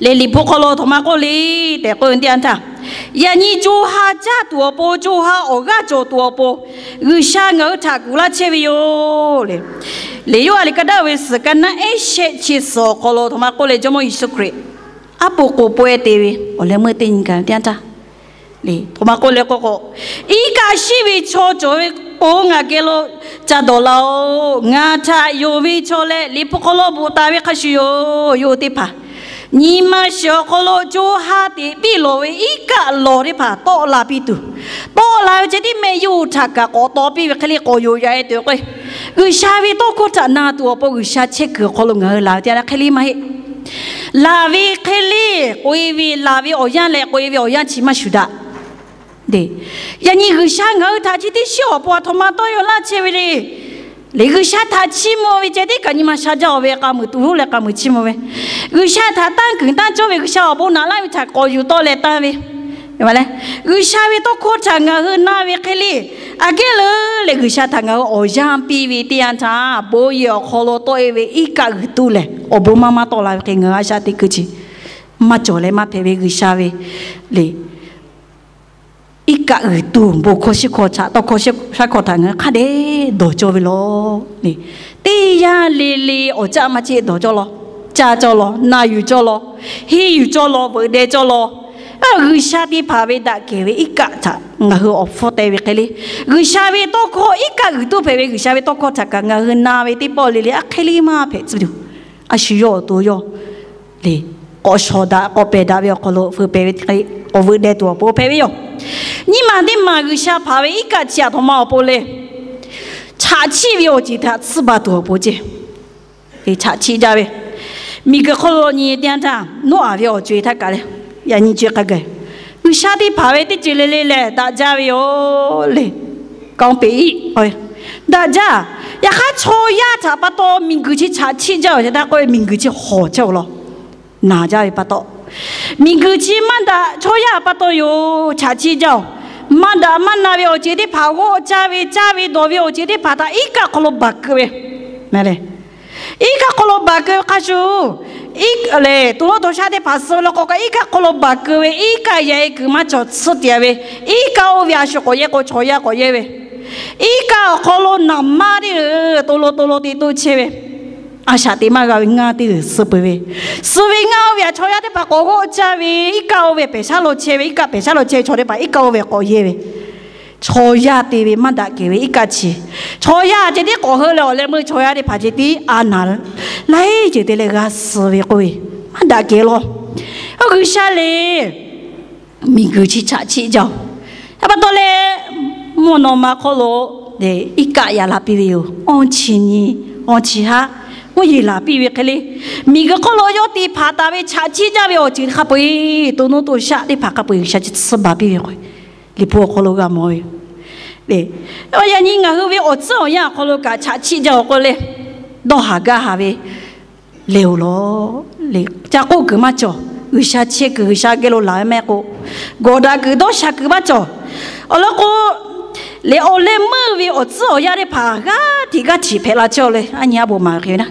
lehˬ, Liꞈ hpu hk'aw lo htoꞈ ma k'oˆ le tehꞈ k'oˆ ve teˇ yanˇ htaˇ, yaꞈ nyi co ha caˇ tuˬ awˬ pon, co ha awˬ g'aˇ cawˬ tuˬ awˬ pon, G'uiˬsha ngaˬ hui htaꞈ kuˬ laˇ chehˇ ve yoˬ le. Lehˬ, Yoˇhanˬ liꞈ ka daˇ ve suhˍ ka naˉ ehˉ shehˆ chi suhˍ awˬ hk'aw lo htoꞈ ma k'oˆ leh, Jawˇmawˇ Yeˍsuˆ Hkriꞈ aˉ po k'oˍ pawehˇ te ve awˬ leh meuˇ teˇ nyi gaˬ ve teˇ yanˇ htaˇ, htoꞈ ma k'oˆ leh k'o k'o, iˉ kaˆ shiˉ ve chaw cawˬ ve k'o, ngaˬ geh lo ca dawˬ laˬ-oˬ. Ngaˬ htaꞈ yonˍ ve chaw leh Liꞈ hpu hk'aw lo bvuhꞈ taˍ ve hk'a shuˍ yoˬ. Yawˇ hui teˇ hpaˍ nyi ma shiˍ awˬ hk'aw lo co ha teꞈ piˇ lawˬ ve iˉ kaˆ lawˬ teˇ hpaˍ tawˆ la piˇ tuˬ, tawˆ la ve ceh tiˉ mehˆ yawˇ hui htaꞈ kaꞈ k'awꞈ taw piˇ ve hk'e le k'awꞈ yonˍ yaꞈ-e tuˬ k'o, G'uiˬsha ve tawˇ hkawˇ htaꞈ na tuˬ awˬ pon G'uiˬsha chehˇ kuiˬ awˬ hk'aw lo ngaˬ hui laˬ ve teˇ yanˇ hk'e le maˇ heˆ. Laˬ ve hk'e le, k'oꞈ-e ve laˬ ve awˬ yanˇ leh k'oꞈ-e ve awˬ yanˇ chi maˇ shuˍ daꞈ. Yaꞈ nyi G'uiˬsha ngaˬ hui htaꞈ chi teˇ shiˉ awˬ pon a htoꞈ ma tawˇ yaw laˇ chehˇ ve le. Lehˬ, G'uiˬsha htaꞈ chiˇ mvuh ve ceh tiˉ kaꞈ nyi ma sha jaˇ-oˬ ve, k'a muiˬ tuˬ hoˉ leh k'a muiˬ chiˇ mvuh ve, G'uiˬsha htaꞈ tanˇ kuiˬ tanˇ cawˇ ve, G'uiˬsha awˬ bon naꞈ laˇ ve htaꞈ k'awꞈ yuˬ tawˆ leh tanˇ ve, G'uiˬsha ve tawˇ hkawˇ htaꞈ ngaˬ hui na ve hk'e le, aꞈ kehˉ le leh G'uiˬsha htaꞈ ngaˬ hui awˬ yanˇ piˇ ve teˇ yanˇ htaˇ, bon yehˬ awˬ hk'aw lo tawˆ-e ve iˉ kaˆ g'uiˬ tuˬ lehˬ, awˬ bon maˇ maˇ tawˆ la ve hk'e ngaˬ hui a shaꞈ teꞈ kuiˬ chi maˇ cawˬ leh maˇ hpehꞈ ve G'uiˬsha ve le. Iˉ kaˆ g'uiˬ tuˬ bon hkawˇ shiˉ hkawˇ htaꞈ, tawˇ hkawˇ shiˉ hkawˇ htaꞈ ngaˬ hui hk'a dehꞈ dawˬ cawˇ ve law. Teˇ yanˇ le le awˬ caˆ maˇ ceˆ dawˬ cawˇ law, caˇ cawˇ law, na yuˬ cawˇ law, henˇ yuˬ cawˇ law, veuꞈ deh cawˇ law. G'uiˬsha teˇ hpaˍ ve daꞈ kehˬ ve iˉ kaˆ htaꞈ ngaˬ hui awˬ hpfuhˇ teh ve hk'e le, G'uiˬsha ve tawˇ hkawˇ iˉ kaˆ g'uiˬ tuˬ hpehꞈ ve G'uiˬsha ve tawˇ hkawˇ htaꞈ kaꞈ ngaˬ hui na ve teˇ pawˆ le le aꞈ hk'e le maˇ hpehꞈ tcuh tuˬ, a shu yawˇ awˬ to yawˇ le, k'awꞈ shawˍ daꞈ k'awꞈ pehˬ daꞈ ve awˬ hk'aw lo feu pehˬ ve hk'e, k'awꞈ veuꞈ deh tuˬ awˬ pon hpehꞈ ve yoˬ. Nyi ma teˇ maˬ G'uiˬsha hpanˍ ve iˉ kaˆ chi a htoꞈ ma awˬ pon le, chaꞈ chiˆ ve awˬ ceuˬ htaꞈ tsuhˇ baˬ tuˬ awˬ pon ceˇ. Chaꞈ chiˆ jaˇ ve, miˬguiˬ hk'oˆ lo nyi teˇ yanˇ htaˇ Noˉaꞈ ve awˬ co-e htaˇ kaꞈ leh, yaꞈ nyi co-e hk'a gaˬ, G'uiˬsha teˇ hpaˍ ve teˇ ceuˬ le le lehˬ daꞈ jaˇ ve yoˬ le. Kaoˇ peꞈ iˉ, daꞈ jaˇ. Yaꞈ hk'aˇ chaw yaˇ htaꞈ pa taw miˬguiˬ chi chaꞈ chiˆ jaˇ-oˬ. Chi htaꞈ k'oˆ ve miˬguiˬ chi hawˬ chehˇ-oˬ law, naˬ jaˇ ve pa taw, miˬguiˬ chi maˇ daꞈ, chaw yaˇ pa taw yoˬ, chaꞈ chiˆ jaˇ-oˬ. Maˇ daꞈ maˇ na ve awˬ ceuˬ teˇ hpaˍ, g'awˇ caˇ ve caˇ ve dawˬ ve awˬ ceuˬ teˇ hpaˍ htaꞈ iˉ kaˆ hk'aw lo baˬ keu ve, iˉ kaˆ hk'aw lo baˬ keu ve hk'a shuˍ, lehˬ to lonˉ to shaˆ teˇ hpaˍ suh ve law k'o kaꞈ iˉ kaˆ hk'aw lo baˬ keu ve, iˉ kaˆ yaꞈ-e kuiˬ maˇ cawˬ tsuhˇ tiꞈ-a ve, iˉ kaˆ oˇ ve a shu k'awꞈ yehˇ k'o chaw yaˇ k'awꞈ yehˇ ve, iˉ kaˆ awˬ hk'aw lo naˍ maˇ teˇ g'uiˬ to lo to lo te toˇ chehˇ ve, a shaꞈ teꞈ maˇ g'a ve ngaˇ teˇ g'uiˬ suh peuˬ ve, suh ve ngaˇ oˇ ve htaꞈ chaw yaˇ teˇ hpaˍ k'awꞈ g'awˇ caˇ ve, iˉ kaˆ oˇ ve hpehꞈ shaˉ lo chehˇ ve, iˉ kaˆ hpehꞈ shaˉ lo chehˇ ve chaw teˇ hpaˍ iˉ kaˆ oˇ ve k'awꞈ yehˇ ve, chaw yaˇ te ve maˇ daꞈ kehˬ ve iˉ kaˆ chi, chaw yaˇ ceh tiˉ k'awꞈ heuˆ leh awˬ leh meuˇ chaw yaˇ teˇ hpaˍ ceh tiˉ a naˍ laiˉ ceuˬ te leh g'a suh ve k'oˆ ve, maˇ daꞈ kehˬ law. G'uiˬsha le, miˬguiˬ chi chaꞈ chiˆ jaˇ-oˬ. Yaꞈ pa taw leh, mvuhˇ naw ma hk'oˆ lo iˉ kaˆ yaꞈ la piˇ ve yoˬ. Awˇ chi nyi, awˇ chi haˉ, mvuhˇ yeˬ laˬ piˇ ve hk'e le, miˬguiˬ hk'oˆ lo yawˇ te hpanˍ taˍ ve chaꞈ chiˆ jaˇ ve awˬ ceuˬ hk'a peu-eˬ, to nuˇ to shaˆ teˇ hpaˍ hk'a peu-eˬ G'uiˬsha chi tsuhˇ baˬ piˇ ve k'o, Liꞈ hpu awˬ hk'aw lo g'a mawˬ ve yoˬ. Yaꞈ nyi ngaˬ hui ve awˬ tcuhˉ awˬ yanˇ awˬ hk'aw lo kaꞈ chaꞈ chiˆ jaˇ-oˬ k'oˆ leh, dawˇ haˍ gaˇ haˍ ve lehˬ-oˬ law. Ca k'oˆ kuiˬ maˇ cawˬ. G'uiˬsha chehˇ kuiˬ G'uiˬsha geh lo laˬ ve mehˆ k'o, gawˬ daꞈ kuiˬ dawˇ sha kuiˬ maˇ cawˬ. Awˬ lawn k'o, lehˬ awˬ leh meuˇ ve awˬ tcuhˉ awˬ yanˇ teˇ hpaˍ g'aˇ hteꞈ g'aˇ hteꞈ hpehꞈ la chehˇ-oˬ le. A nyi a boˍ maˍ ve hk'e ve naˉ,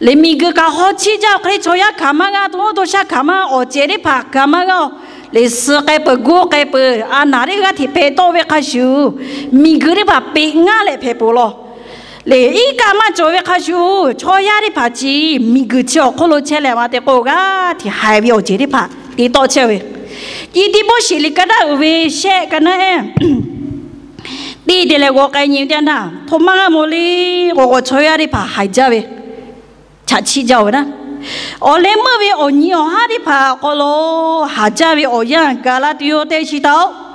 lehˬ miˬguiˬ kaꞈ haw chiˆ jaˇ-oˬ hk'e le, chaw yaˇ hkanˍ maˇ g'a, to nuˇ to shaˆ hkanˍ maˇ g'a, awˬ cehˬ teˇ hpaˍ hkanˍ maˇ g'a-oˬ. Lehˬ suh k'ai peuˬ, goˇ k'ai peuˬ, a naˍ teˇ g'aˇ hteꞈ hpehꞈ tawˆ ve hk'a shuˍ, miˬguiˬ teˇ hpaˍ peꞈ ngaˇ leh hpehꞈ peuˬ law. Lehˬ iˉ kaˆ maˇ cawˬ ve hk'a shuˍ, chaw yaˇ teˇ hpaˍ chi miˬguiˬ chi awˬ hk'oˆ lo chehˇ leh maˇ te k'o g'aˇ hteꞈ haiˬ ve awˬ cehˬ teˇ hpaˍ te tawˆ chehˇ ve, Tiˆmoˉseˍ liꞈ ka daˇ uiˍ ve shehˆ ka naˉ ehˉ Teˇ te leh g'aw k'ai nyi ve teˇ yanˇ htaˇ, htoꞈ ma g'a mawˬ le k'o, chaw yaˇ teˇ hpaˍ haiˬ jaˇ ve, chaꞈ chiˆ jaˇ-oˬ ve naˉ. Awˬ leh meuˇ ve awˬ nyi awˬ haˉ teˇ hpaˍ awˬ hk'aw lo haˍ jaˇ ve awˬ yanˇ gaˬ la tuˬ yoˬ tehꞈ shiˍ taˍ-oꞈ.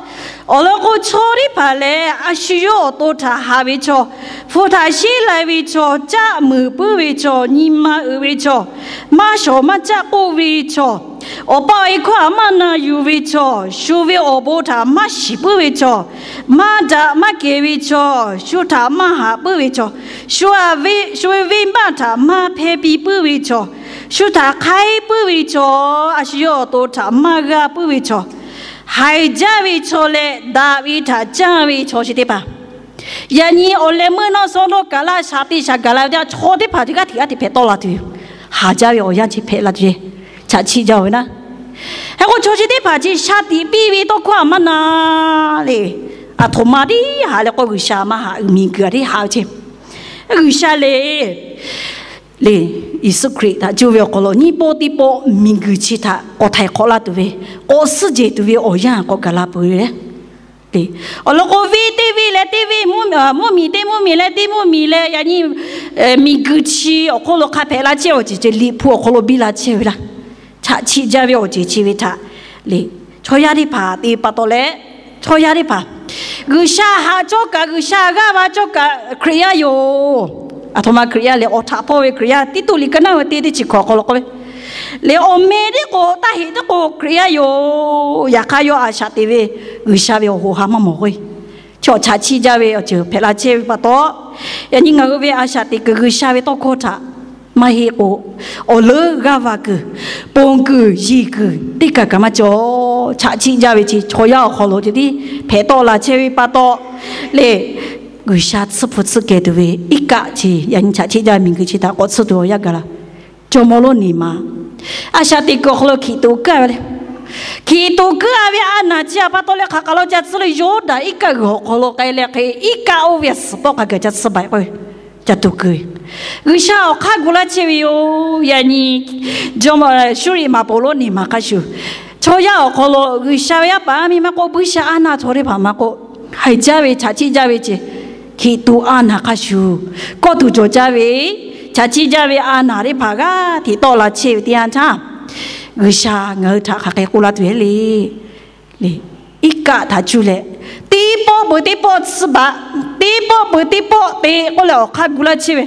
Awˬ lawn k'o, chaw teˇ hpaˍ lehˬ, a shu yawˇ awˬ to htaꞈ haꞈ ve chaw, hpu htaꞈ sheˉ lai ve chaw, caˆ muiˍ puiˉ ve chaw, nyi ma uiˍ ve chaw, maˇ shawˍ maˇ caˆ k'oˆ ve chaw, awˬ pa awˬ e hkawˇ htaꞈ maˇ na yuˬ ve chaw, shu ve awˬ bon htaꞈ maˇ shiˍ puiˉ ve chaw, maˇ daꞈ maˇ kehˬ ve chaw, shu htaꞈ maˇ haꞈ puiˉ ve chaw, shu ve venˇbaˆ htaꞈ maˇ hpehˇ piˇ puiˉ ve chaw, shu htaꞈ hk'aiˉ puiˉ ve chaw, a shu yawˇ awˬ to htaꞈ maˇ g'aˇ puiˉ ve chaw, haiˬ jaˇ ve chaw leh daꞈ ve htaꞈ canˇ ve chaw chi teˇ hpaˍ, yaꞈ nyi awˬ leh meuˇ nawˇ suh dawˇ kaˬ laˇ shaˍ te shaˍ gaˬ la ve teˇ yanˇ, chaw teˇ hpaˍ chi g'aˇ hteꞈ g'aˇ hteꞈ hpehꞈ tawˆ la tuˬ yoˬ. Haˍ jaˇ ve awˬ yanˇ chi hpehꞈ la tuˬ yoˬ. Chaꞈ chiˆ jaˇ-oˬ ve naˉ. Hk'e k'o, chaw chi teˇ hpaˍ chi shaˍ tiꞈ piˇ ve tawˇ hkawˇ htaꞈ maˇ na le. Aˬ htoꞈ ma teˇ haꞈ leh k'o, G'uiˬsha maˇ haꞈ, miˬguiˬ htaꞈ teˇ haꞈ ve ceh. G'uiˬsha le, le, Yeˍsuˆ Hkriꞈ htaꞈ cuˇ ve awˬ hk'aw lo nyiˇ pawˆ teˇ pawˆ miˬguiˬ chi htaꞈ k'awꞈ htaiˍ hk'awꞈ laˇ tuˬ ve, k'awꞈ suhˉ jehˬ tuˬ ve awˬ yanˇ k'awꞈ gaˬ la peuˬ ve le. Awˬ lawn k'o, venˇ teˇ venˇ leh teˇ venˇ, mvuhˇmiˬ teˇ mvuhˇmiˬ leh teˇ mvuhˇmiˬ leh yaꞈ nyi miˬguiˬ chi awˬ hk'oˆ lo hk'a hpehꞈ la chehˇ awˬ ceuˬ ceh, Liꞈ hpu awˬ hk'aw lo biˇ la chehˇ ve laˇ. Chaꞈ chiˆ jaˇ ve awˬ ceuˬ chi ve htaꞈ le, chaw yaˇ teˇ hpaˍ te pa taw leh, chaw yaˇ teˇ hpaˍ G'uiˬsha haꞈ cawˇ kaꞈ, G'uiˬsha g'aˇ va cawˇ kaꞈ Hkriꞈ yaˇ yoˬ. Aˬ htoꞈ ma Hkriꞈ yaˇ lehˬ, awˬ htaꞈ hpawˇ ve Hkriꞈ yaˇ, Tiˇtuˆ liꞈ ka naˉ ve teˇ teˇ chi hkawꞈ awˬ hk'aw lo k'oˆ ve, lehˬ, awˬ meh teˇ k'o, taˇ heꞈ teˇ k'o Hkriꞈ yaˇ yoˬ. Yaꞈ hk'aˇ, yawˇ a shaꞈ teꞈ ve G'uiˬsha ve awˬ hoꞈ ha maˇ mawˬ k'o, chaw chaꞈ chiˆ jaˇ ve awˬ ceuˬ hpehꞈ la chehˇ ve pa taw, yaꞈ nyi ngaˬ hui ve a shaꞈ teꞈ kuiˬ G'uiˬsha ve tawˇ hkawˇ htaꞈ maˇ heˆ k'o, awˬ leuˉ g'aˇ va kuiˬ, ponˬ kuiˬ, yeˬ kuiˬ teˇ kaˬ kaꞈ maˇ cawˬ. Chaꞈ chiˆ jaˇ ve chi chaw yaˇ awˬ hk'aw lo ceh tiˉ hpehꞈ tawˆ la chehˇ ve pa taw, lehˬ, G'uiˬsha tsuhˇ hpu tsuhˇ kehˬ tuˬ ve iˉ kaˆ chi, yaꞈ nyi chaꞈ chiˆ jaˇ ve miˬguiˬ chi htaꞈ k'awꞈ tsuhˇ tuˬ awˬ yanˇ gaˬ la. Jawˇmawˇ lonˉ niˬ maˬ a shaꞈ teꞈ kuiˬ awˬ hk'aw lo hkiˬ toꞈ kuiˉ a ve le. Hkiˬ toꞈ kuiˉ a ve a naˬ chi htaꞈ pa taw leh hk'aˬ hk'aˬ lo ca tsuhˇ le, Yawˇdanˍ iˉ kaˆ g'uiˬ awˬ hk'aw lo k'ai leh hk'e, iˉ kaˆ oˇ ve suhˍ tawˆ k'a gaˬ ca tsuhˇ baˬ k'oˆ ve, ca toꞈ kuiˉ ve. G'uiˬsha awˬ hk'aˇ gu laˇ chehˇ ve yoˬ. Yaꞈ nyi Jawˇmawˇ Suˇriˆ maˍ poˍ lonˉ niˬ maˬ hk'a shuˍ, chaw yaˇ awˬ hk'aw lo G'uiˬsha ve yaˇ paˍ yaˇ miˇ maˇ k'oˆ, buiˇshaˆ aˉ naˆ chaw teˇ hpaˍ maˇ k'oˆ, haiˬ jaˇ ve, chaꞈ chiˆ jaˇ ve ceh, hkiˬ toꞈ a naˬ hk'a shuˍ, kawˇ tuˬ cawˬ jaˇ ve, chaꞈ chiˆ jaˇ ve a naˬ teˇ hpaˍ g'aˇ hteꞈ tawˆ la chehˇ ve teˇ yanˇ htaˇ, G'uiˬsha ngaˬ hui htaꞈ hk'aˬ hk'e k'oˆ laˇ tuˬ e le. Iˉ kaˆ htaꞈ cuˇ leh, teˇ pawˆ peuˬ teˇ pawˆ tsuhˇ baˬ, teˇ pawˆ peuˬ teˇ pawˆ te k'oˆ leh awˬ hk'aˇ gu laˇ chehˇ ve.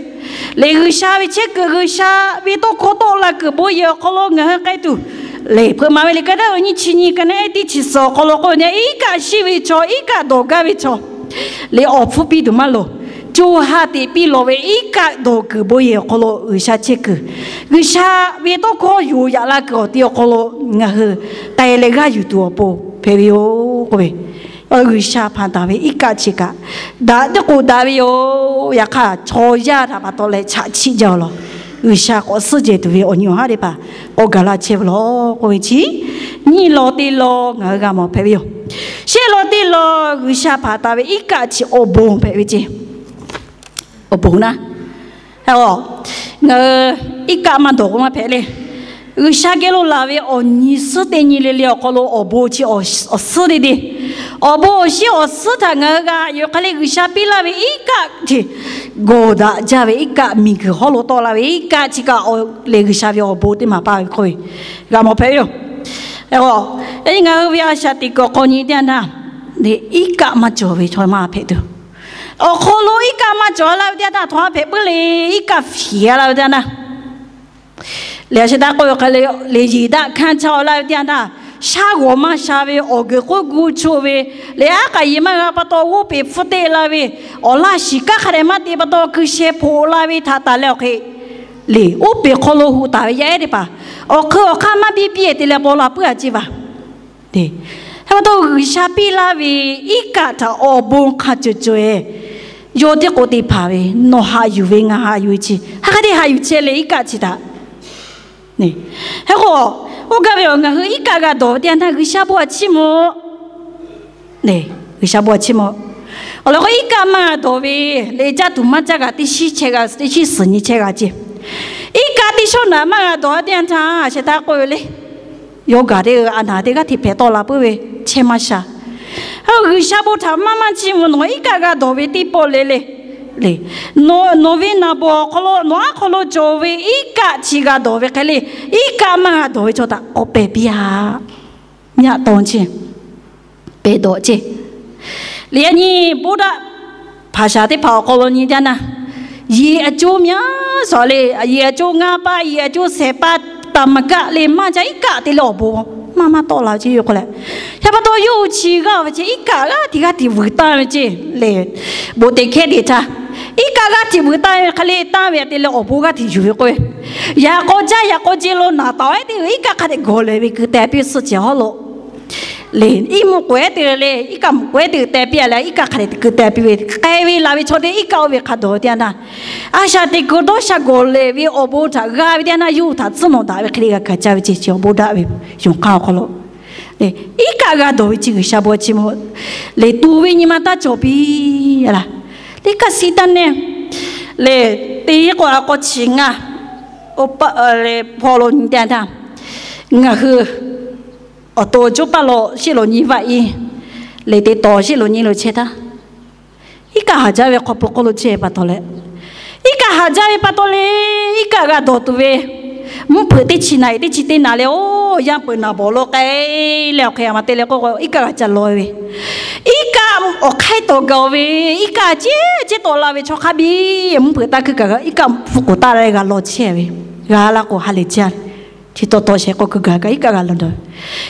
Lehˬ, G'uiˬsha ve chehˇ kuiˬ, G'uiˬsha ve tawˇ hkawˇ tawˆ la kuiˬ bon yehˬ awˬ hk'aw lo ngaˬ hui k'ai tuˬ, lehˬ, hpeuꞈ maˍ ve liꞈ ka daˇ ve nyiˇ chi nyi ka naˉ ehˉ teˇ chi suhˍ awˬ hk'aw lo k'oˆ ve, iˉ kaˆ shiˆ ve chaw, iˉ kaˆ dawˬ gaˇ ve chaw, lehˬ, awˬ hpfuhˇ piˇ tuˬ maˇ loˍ. Co ha teꞈ piˇ lawˬ ve iˉ kaˆ dawˬ kuiˬ bon yehˬ awˬ hk'aw lo G'uiˬsha chehˇ kuiˬ, G'uiˬsha ve tawˇ hkawˇ yoˬ yaꞈ la kuiˬ awˬ ti awˬ hk'aw lo ngaˬ hui k'ai leh g'aˇ yuˬ tuˬ awˬ pon hpehꞈ ve yoˬ k'oˆ ve. G'uiˬsha hpanˍ taˍ ve iˉ kaˆ chi kaꞈ daꞈ teˇ k'o daꞈ ve yoˬ. Yaꞈ hk'aˇ, chaw yaˇ htaꞈ pa taw leh chaꞈ chiˆ jaˇ lawˬ. G'uiˬsha k'awꞈ suhˉ jehˬ tuˬ ve awˬ nyi awˬ haˉ teˇ hpaˍ k'awꞈ gaˬ la chehˇ ve lawˬ k'oˆ ve chi, nyiˇ law teˇ law ngaˬ hui g'a mawˬ hpehꞈ ve yoˬ. Shehˆ law teˇ law, G'uiˬsha hpanˍ taˍ ve iˉ kaˆ chi awˬ bon hpehꞈ ve ceh. Awˬ bon naˉ, ngaˬ hui iˉ kaˆ maˇ dawˬ k'o maˇ hpehꞈ le. G'uiˬsha geh lo laˬ ve awˬ nyi suhˉ teˇ nyi le le awˬ hk'aw lo awˬ bon chi awˬ suhˉ teˇ te, awˬ bon awˬ shinˉ awˬ suhˉ htaꞈ ngaˬ hui g'a yonˍ hk'e le, G'uiˬsha piˇ laˇ ve iˉ kaˆ chi gawˬ daꞈ jaˇ ve iˉ kaˆ, miˬguiˬ hawˉ lo tawˆ la ve iˉ kaˆ chi kaꞈ lehˬ, G'uiˬsha ve awˬ bon teˇ maˍ paˇ ve k'oˆ ve g'a mawˬ hpehꞈ ve yoˬ. Yaꞈ nyi ngaˬ hui ve a shaꞈ teꞈ kuiˬ awˬ hk'aw nyi teˇ yanˇ htaˇ, iˉ kaˆ maˇ cawˬ ve chaw maˇ hpehꞈ tuˬ, awˬ hk'aw lo iˉ kaˆ maˇ cawˬ laˇ ve teˇ yanˇ htaˇ, htawnˍ a hpehꞈ puiˉ le, iˉ kaˆ hpiˍ a laˇ ve teˇ yanˇ htaˇ, lehˬ, a shu htaꞈ k'oˆ ve hk'e le, lehˬ, yeˬ daꞈ hkanˇ caˇ laˇ ve teˇ yanˇ htaˇ, shaˉ g'awˬ maˇ sha ve, awˬ guiˬ k'oˆ gu choˆ ve, lehˬ, aˉ k'aꞈ yeˬ maˇ g'a pa taw g'oˇ peˬ hpfuhˇ teˆ la ve, awˬ laˇ shiˍ kanˉ hk'a dehꞈ maˇ te pa taw, hkui sheh hpoꞈ la ve htaꞈ taˍ leh awˬ hk'e, lehˬ, oˇ peˬ hk'aw lo hoꞈ taˍ ve yaˇ ehˉ teˇ hpaˍ awˬ hk'eun awˬ hk'aˇ maˇ biˇ biˇ te leh paw la puiˉ a ceˇ vaˬ. Hk'e pa taw, G'uiˬsha piˇ laˇ ve iˉ kaˆ htaꞈ awˬ bon hk'a cawˬ cawˬ e, yawˇ teˇ k'o te hpanˍ ve, nawˬ haꞈ yuˬ ve ngaˬ haꞈ yuˬ ve chi, hk'aˬ hk'e te haꞈ yuˬ chehˇ le iˉ kaˆ chi htaꞈ. Hk'e k'o, oˇ gaˇ ve awˬ ngaˬ hui iˉ kaˆ g'a dawˬ ve teˇ yanˇ htaˇ G'uiˬsha bon a chiˇ mvuh G'uiˬsha bon a chiˇ mvuh. Awˬ lawn k'o, iˉ kaˆ maˇ g'a dawˬ ve, lehˬ, caˇ tuˬ maˇ caˇ g'a, teˇ shiˉ chehˇ g'a, teˇ shiˉ suhˍ nyi chehˇ g'a ceˇ. Iˉ kaˆ teˇ shawˉ naꞈ maˇ g'a dawˬ a teˇ yanˇ htaˇ, a sheh htaˇ k'oˆ ve le, yawˇ gaˬ teˇ g'aˇ a naˬ teˇ g'aˇ hteꞈ hpehꞈ tawˆ la puiˉ ve, chehˇ maˇ sha. Aˬ, G'uiˬsha bon htaꞈ maˇ maˇ chiˇ mvuh, nawˬ iˉ kaˆ g'a dawˬ ve teˇ pawˆ le le, le, nawˬ ve naˍ bawˍ awˬ hk'aw lo nawˬ aˉ hk'aw lo cawˬ ve iˉ kaˆ chi g'a dawˬ ve hk'e le, iˉ kaˆ maˇ g'a dawˬ ve chaw htaꞈ k'awꞈ pehˬ piˇ-a. Nyaˆ taw chi, pehˬ dawˬ ceˇ. Liꞈ yaꞈ nyi bawˆ daˆ hpaˍ shaˍ teˇ hpaˍ awˬ hk'aw lo nyi jaˇ naˇ, yeˬ a coˇ myaˇ suhˍ le, yeˬ a coˇ ngaˇ paˆ, yeˬ a coˇ shehˍ paˆ, taˍ maˍ gaˆ le maˇ jaˇ, iˉ kaˆ te leh awˬ bon maˇ maˇ tawˆ la ve ceˇ yoˬ k'o leh. Yaꞈ pa taw yawˇ hui chi g'aˇ ve ceˇ, iˉ kaˆ g'aˇ tiꞈ g'aˇ tiꞈ vuiˬ tanˇ ve ceˇ le. Bon teꞈ hkehˉ teꞈ htaˇ, iˉ kaˆ g'aˇ tiꞈ vuiˬ tanˇ ve hk'e le, tanˇ ve htaꞈ te leh awˬ bon g'aˇ tiꞈ yuˬ ve k'oˆ ve, yaꞈ k'aw jaˇ yaꞈ k'aw ce lo naˍ taˍ-e teˇ g'uiˬ iˉ kaˆ hk'a dehꞈ gawˬ lehˬ ve keu teh piˇ suhˆ cehˬ hawˉ lo le, iˉ mvuhˇ k'awehˉ teˇ g'uiˬ le, iˉ kaˆ mvuhˇ k'awehˉ teˇ g'uiˬ teh piˇ-a leh, iˉ kaˆ hk'a dehꞈ keu teh piˇ ve, k'ai ve laˬ ve chaw teˇ iˉ kaˆ oˇ ve hk'a dawˬ ve teˇ yanˇ naˇ, a shaꞈ teꞈ kuiˬ dawˇ sha gawˬ lehˬ ve awˬ bon htaꞈ g'a ve teˇ yanˇ naˇ, yawˇ hui htaꞈ tcuhˉ nawꞈ daꞈ ve hk'e le g'a kaꞈ caˇ ve ceˇ, chi awˬ bon daꞈ ve yonˍ hk'aˇ awˬ hk'aw lo iˉ kaˆ g'a dawˬ ve chi G'uiˬsha bon chi mvuh lehˬ, tuˍ ve nyi ma taˇ cawˬ piˇ laˇ. Teˇ kaˆ siˉ taˇ neˇ lehˬ, teˇ k'o a k'aw chi ngaˇ, oˇ paˆ leh hpawˇ lo nyi teˇ yanˇ htaˇ, ngaˬ hui awˬ to coˇ paˆ lo shiˉ lo nyi vaꞈ iˉ lehˬ, teˇ tawˍ shiˉ lo nyi lo chehˇ htaˇ, iˉ kaˆ haˍ jaˇ ve hk'aw pui hk'oˆ lo chehˇ pa taw leh, iˉ kaˆ haˍ jaˇ ve pa taw le, iˉ kaˆ g'a dawˬ tuˬ ve mvuhˇ hpeuꞈ teˇ chi naˍ iˍ teˇ chi teˇ naˍ leh, oˇ yanˇ peuˬ naˍ bawˍ lo k'ai leh awˬ hk'e a ma te leh k'oˆ k'o, iˉ kaˆ g'a ca law ve, iˉ kaˆ awˬ hk'aiˉ tawˍ gaˬ ve, iˉ kaˆ ceˇ ceˇ tawˆ la ve chaw hk'a biˇ mvuhˇ hpeuꞈ taˇ hkuiˇ kaꞈ, iˉ kaˆ hpu k'oˍ taˇ la g'a law chehˇ ve, g'a laˇ k'o ha lehˬ jaˇ, chi taw taw shehˍ k'o kuiˬ gaˬ kaꞈ iˉ kaˆ g'a law dawˬ ve.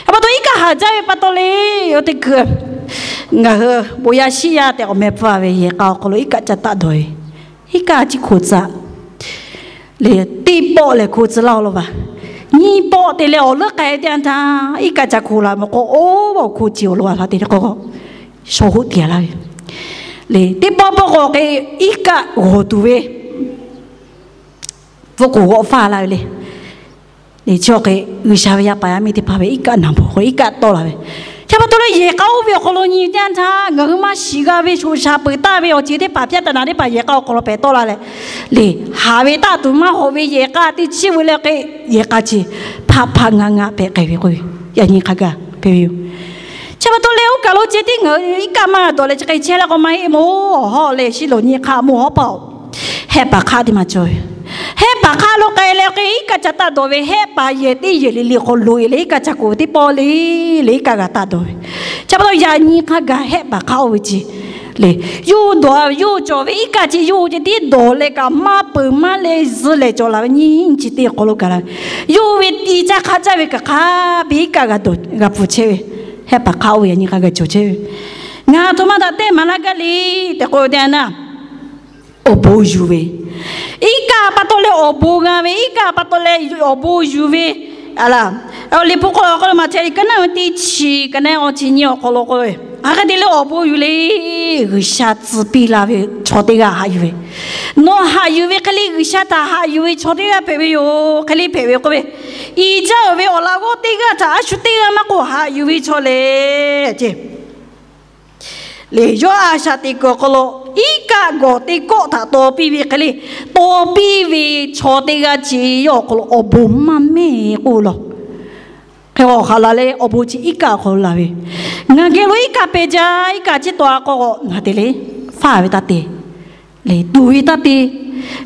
A pa taw iˉ kaˆ haˍ jaˇ ve pa taw le, oˇ teˇ hkui ngaˬ hui bon yaˇ shiˉ yaˇ tehꞈ awˬ meh pfuhˇ ve yehˬ k'a awˬ hk'aw lo iˉ kaˆ ca taˆ dawˬ ve, iˉ kaˆ chi hkoˍ tcuh lehˬ, teˇ pawˆ lehˬ hkoˍ tcuh laˇ-o lo vaˬ. Nyiˇ pawˆ te leh awˬ leuˉ k'ai teˇ yanˇ htaˇ, iˉ kaˆ ca hkoˍ la mawˬ k'o, oˇ ve awˬ hkoˍ ceˬ awˬ lo a htaꞈ te leh k'o, shaw hoˆ tiˍ laˇ ve le. Teˇ pawˆ pawˆ k'o hk'e iˉ kaˆ g'awˬ tuˬ ve pfuhˇ k'oˍ g'awˆ faˇ laˇ ve le. Chi hk'e G'uiˬsha ve yaˇ paˍ yaˇ miˇ teˇ hpaˍ ve iˉ kaˆ naˍ bawˍ k'o iˉ kaˆ tawˆ la ve. Chi pa taw leh yehˬ k'a oˇ ve awˬ hk'aw lo nyi teˇ yanˇ htaˇ, ngaˬ hui maˇ shiˍ g'a ve shoꞈ shaˍ peuˬ taˇ ve awˬ ceuˬ teˇ hpaˍ, pyaˇ taˍ naˍ teˇ hpaˍ yehˬ k'a awˬ hk'aw lo hpehꞈ tawˆ la leh, le, haˍ ve taˇ tuˬ maˇ hawˍ ve yehˬ k'a teˇ chiˇ ve leh hk'e, yehˬ k'a chi hpaˆ hpaˆ ngaˆ ngaˆ hpehꞈ k'ai ve k'oˆ ve, yaꞈ nyi hk'a gaˬ hpehꞈ ve yoˬ. Chi pa taw leh oˇ kaˬ lo ceh tiˉ ngaˬ hui iˉ kaˆ maˇ dawˬ leh chi hk'e chehˇ laˇ k'o maˇ heˆ mawˬ. Hawˉ leh shiˉ lo nyi hk'a mvuhˇ hawˉ paˍ-oˬ, hehˆ paˍ hk'aˆ teˇ maˇ cawˬ ve. Hehˆ paˍ hk'aˆ lo k'ai leh hk'e iˉ kaˆ ca taˆ dawˬ ve, hehˆ paˍ yehˬ teˇ yehˬ le le hk'aw lo e leh iˉ kaˆ ca k'oˍ ve teˇ pawˆ le, le iˉ kaˆ g'a taˆ dawˬ ve. Chi pa taw yaꞈ nyi hk'a gaˬ hehˆ paˍ hk'aˆ oˇ ve chi le, yawˇ hui dawˬ, yawˇ hui cawˬ ve iˉ kaˆ chi yawˇ hui ceh tiˉ dawˬ leh kaꞈ maˇ peuˬ maˇ leh zuh lehˬ cawˬ la ve nyiˇ nyi chi teˇ awˬ hk'aw lo gaˬ la ve. Yawˇ hui ve ti caˇ hk'a caˇ ve kaꞈ hk'a biˇ iˉ kaˆ g'a dawˬ g'a pfuhˍ chehˇ ve. Hehˆ paˍ hk'aˆ oˇ ve yaꞈ nyi hk'a gaˬ cawˬ chehˇ ve. Ngaˬ aˬ htoꞈ ma htaꞈ tehˆ maˍ laˇ gaˇ le tehꞈ k'oˆ ve teˇ yanˇ, awˬ bon yuˬ ve, iˉ kaˆ pa taw leh awˬ bon g'a ve, iˉ kaˆ pa taw leh awˬ bon yuˬ ve, a laˇ, Liꞈ hpu hk'aw lo k'oˆ lo maˇ chehˇ le, ka naˉ ve teˇ chi ka naˉ awˬ chi nyi awˬ hk'aw lo k'oˆ ve, hk'aˬ hk'e te leh awˬ bon yuˬ le. G'uiˬsha tcuh piˇ la ve chaw teˇ g'aˇ haꞈ yuˬ ve, nawˬ haꞈ yuˬ ve hk'e le G'uiˬsha htaꞈ haꞈ yuˬ ve chaw teˇ g'aˇ hpehꞈ ve yoˬ. Hk'e le hpehꞈ ve k'oˆ ve, i jaˇ-oˬ ve awˬ laꞈ g'awˇ teˇ g'aˇ htaꞈ a shu teˇ g'aˇ maˇ k'oˆ haꞈ yuˬ ve chaw lehˬ, le, yawˇ a shaꞈ teꞈ kuiˬ awˬ hk'aw lo iˉ kaˆ gawˬ teˇ kawˆ htaꞈ taw piˇ ve hk'e le, taw piˇ ve chaw teˇ g'aˇ chi yawˇ awˬ hk'aw lo awˬ bon maˇ mehˆ k'oˆ law. Hk'e awˬ hk'aˬ laˬ leh awˬ bon chi iˉ kaˆ awˬ hk'aw lo laˬ ve, ngaˬ geh lo iˉ kaˆ pehˬ jaˇ, iˉ kaˆ chi taw a k'o, ngaˬ te le faˇ ve taˇ te, le tuˬ ve taˇ te,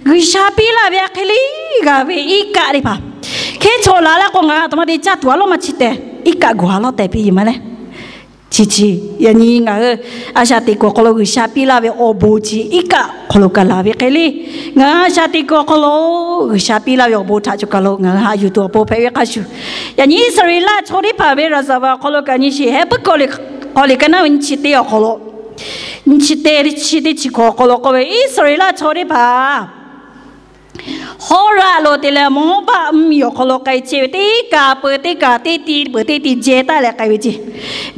G'uiˬsha piˇ laˇ ve a hk'e le g'a ve iˉ kaˆ teˇ hpaˍ, hk'e chaw laˬ laˇ k'o ngaˬ aˬ htoꞈ ma te caˇ tuˬ a lawˉ maˇ chi tehꞈ iˉ kaˆ gawˬ a lawˉ tehꞈ piˇ yeˬ maˇ leh, chi chi yaꞈ nyi ngaˬ hui a shaꞈ teꞈ kuiˬ awˬ hk'aw lo G'uiˬsha piˇ laˇ ve awˬ bon chi iˉ kaˆ hk'aw lo kaꞈ laˬ ve hk'e le, ngaˬ hui a shaꞈ teꞈ kuiˬ awˬ hk'aw lo G'uiˬsha piˇ laˇ ve awˬ bon htaꞈ cawˬ kaˬ lo ngaˬ hui haꞈ yuˬ tuˬ awˬ pon hpehꞈ ve hk'a shuˍ, yaꞈ nyi Iˉsaˍreˍlaˆ chaw teˇ hpaˍ ve raˍzaˍvaˍ awˬ hk'aw lo kaꞈ nyi sheˍ, Heˍbrehˇ hkawˇ liꞈ ka naˉ ve nyi chi teˇ awˬ hk'aw lo, nyi chi teˇ chi teˇ chi hkawꞈ awˬ hk'aw lo k'oˆ ve, Iˉsaˍreˍlaˆ chaw teˇ hpaˍ Hawˉraˆ lo te leh mvuhˇ hawˉ paˆ mvuhˇmiˬ awˬ hk'aw lo k'ai chehˇ ve teˇ kaˬ peuˬ teˇ kaˬ teˇ ti peuˬ teˇ ti jehˇ taˍ leh k'ai ve ceˇ.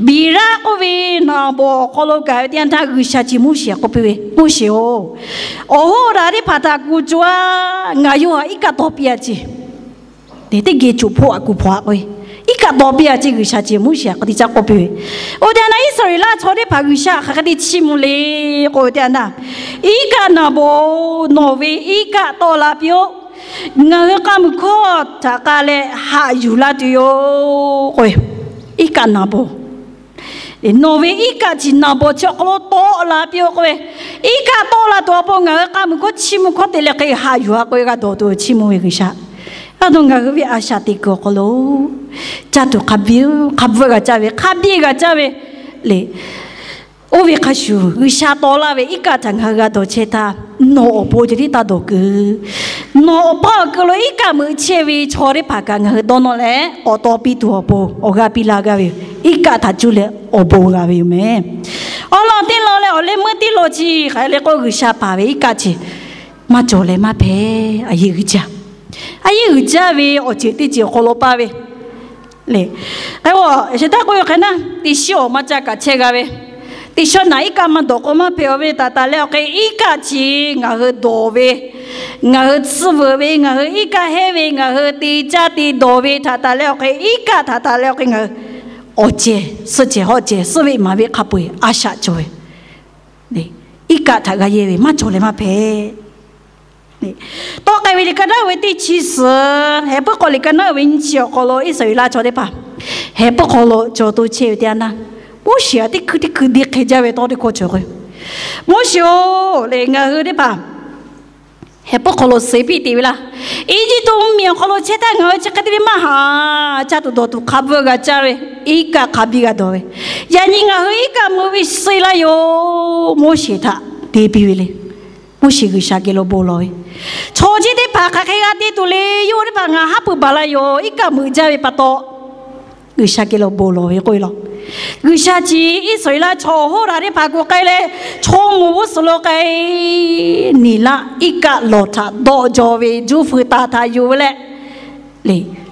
Biˍraˆ k'oˆ ve naˍ bawˍ awˬ hk'aw lo gaˬ ve teˇ yanˇ htaˇ G'uiˬsha chi Moˉseˍ k'oˆ piˇ ve, Moˉseˍ-oˬ, awˬ hoˉ awˬ daꞈ teˇ hpaˍ htaꞈ kuˬ co-a, ngaˬ yawˇ htaꞈ iˉ kaˆ taw piˇ-a ceˇ. Teˇ geh coˬ hpoˆ aꞈ kuˬ hpaw aꞈ k'oˆ ve, iˉ kaˆ taw piˇ-a ceˇ G'uiˬsha ceˇ Moˉseˍ k'oˆ teˇ caˉ k'oˆ piˇ ve. Oˇ teˇ yanˇ Iˉsaˍreˍlaˆ chaw teˇ hpaˍ G'uiˬsha hk'aˬ hk'e te chiˇ mvuh le k'oˆ ve teˇ yanˇ, iˉ kaˆ naˍ bawˍ-oˬ, nawˬ ve iˉ kaˆ tawˆ la piˇ-oˆ. Ngaˬ hui k'a muiˬ hkawˇ htaꞈ k'a leh haꞈ yuˬ laˇ tuˬ yoˬ k'oˆ ve, iˉ kaˆ naˍ bawˍ Nawˬ ve iˉ kaˆ chi naˍ bawˬ chi awˬ hk'aw lo tawˆ la piˇ-oˆ k'oˆ ve, iˉ kaˆ tawˆ la tuˬ awˬ pon ngaˬ hui k'a muiˬ hkawˇ chiˇ mvuh hkawˇ te leh hk'e haꞈ yuˬ-a k'oˆ ve g'a dawˬ tuˬ chiˇ mvuh ve G'uiˬsha. Aˬ nawˬ ngaˬ hui ve a shaꞈ teꞈ kuiˬ awˬ hk'aw lo caˇ tuˬ hk'a biˇ, hk'a bvuhˆ g'a caˇ ve, hk'a biˇ g'a caˇ ve le. Oˇ ve hk'a shuˍ G'uiˬsha taw laˇ ve iˉ kaˆ htaꞈ ngaˬ hui g'a dawˬ chehˇ htaˇ, nawˬ awˬ pon ceh tiˉ taˇ dawˬ kuiˬ. Nawˬ awˬ paˇ awˬ keu lo iˉ kaˆ meuꞈ chehˇ ve chaw teˇ hpaˍ kaꞈ ngaˬ hui dawˇ nawˇ leh k'awꞈ taw piˇ tuˬ awˬ pon awˬ g'aˇ piˇ laˇ gaˇ ve yoˬ. Iˉ kaˆ htaꞈ cuˇ leh awˬ bon g'a ve yoˬ meh. Awˬ lawn teˇ lawn leh awˬ leh meuˇ teˇ lawn chi hk'aˬ hk'e le k'o, G'uiˬsha paˍ ve iˉ kaˆ chi maˇ cawˬ leh maˇ hpehꞈ. A yeˇ uiˍ jaˇ, a yeˇ uiˍ jaˇ ve awˬ ceuˬ teˇ ceuˬ awˬ hk'aw lo paˇ ve le. K'ai-o, shehˍ htaˇ k'oˆ ve hk'e naˇ, teˇ shiˉ awˬ maˇ caˇ kaꞈ chehˇ g'a ve, teˇ shiˉ naꞈ iˉ kaˆ maˇ dawˬ k'o maˇ hpehꞈ-aˬ ve htaꞈ taˍ leh awˬ hk'e iˉ kaˆ chi ngaˬ hui dawˬ ve, ngaˬ hui tsuhˇ veuꞈ ve, ngaˬ hui iˉ kaˆ heˆ ve, ngaˬ hui te caˇ te dawˬ ve htaꞈ taˍ leh awˬ hk'e iˉ kaˆ htaꞈ taˍ leh awˬ hk'e ngaˬ hui awˬ cehˬ, suhˆ cehˬ hawˆ cehˬ, suhˆ ve maˍ ve hk'a peu-eˬ a shaꞈ cawˬ ve iˉ kaˆ htaꞈ g'a yehˇ ve maˇ cawˬ leh maˇ hpehꞈ. Tawˆ k'ai ve liꞈ ka naˉ uiˍ ve teˇ chi suhˍ, heh puiˉ hk'aw liꞈ ka naˉ uiˍ ve nyi chi awˬ hk'aw lo Iˉsaˍreˍlaˆ chaw teˇ hpaˍ heh puiˉ hk'aw lo cawˬ to chehˇ ve teˇ yanˇ naˇ, Moˉseˍ htaꞈ teˇ hkui teˇ hkui deˇ hk'e jaˇ ve tawˇ teˇ hkawˇ cawˬ k'o, Moˉseˍ-oˬ le, ngaˬ hui teˇ hpaˍ heh puiˉ hk'aw lo suh piˇ te ve laˇ. Eˇjiˇtuꞈ mvuhˇmiˬ awˬ hk'aw lo chehˇ htaˇ ngaˬ hui chi hk'e te ve maˇ haꞈ, caˇ tuˬ dawˬ tuˬ hk'a bvuhˆ g'a caˇ ve, iˉ kaˆ hk'a biˇ g'a dawˬ ve, yaꞈ nyi ngaˬ hui iˉ kaˆ meuꞈ ve suh laˇ yoˬ. Moˉseˍ htaꞈ te piˇ ve le. Moˉseˍ G'uiˬsha geh lo bon lawˬ ve, Chaw chi teˇ hpaˍ hk'aˬ hk'e g'a te tuˬ le. Yawˇ hui teˇ hpaˍ ngaˬ haˉ pui baˬ la yoˬ. Iˉ kaˆ meuꞈ jaˇ ve pa taw G'uiˬsha geh lo bon lawˬ ve k'oˆ ve law. G'uiˬsha chi Iˉsaˍreˍlaˆ chaw awˬ hoˉ htaꞈ teˇ hpaˍ gu k'ai leh, chaw moˍ g'uˇ suhˍ lo k'ai niˬ laˆ iˉ kaˆ lawˬ htaꞈ dawˆ jaw ve juˇ feu taˍ htaꞈ yuˬ ve leh,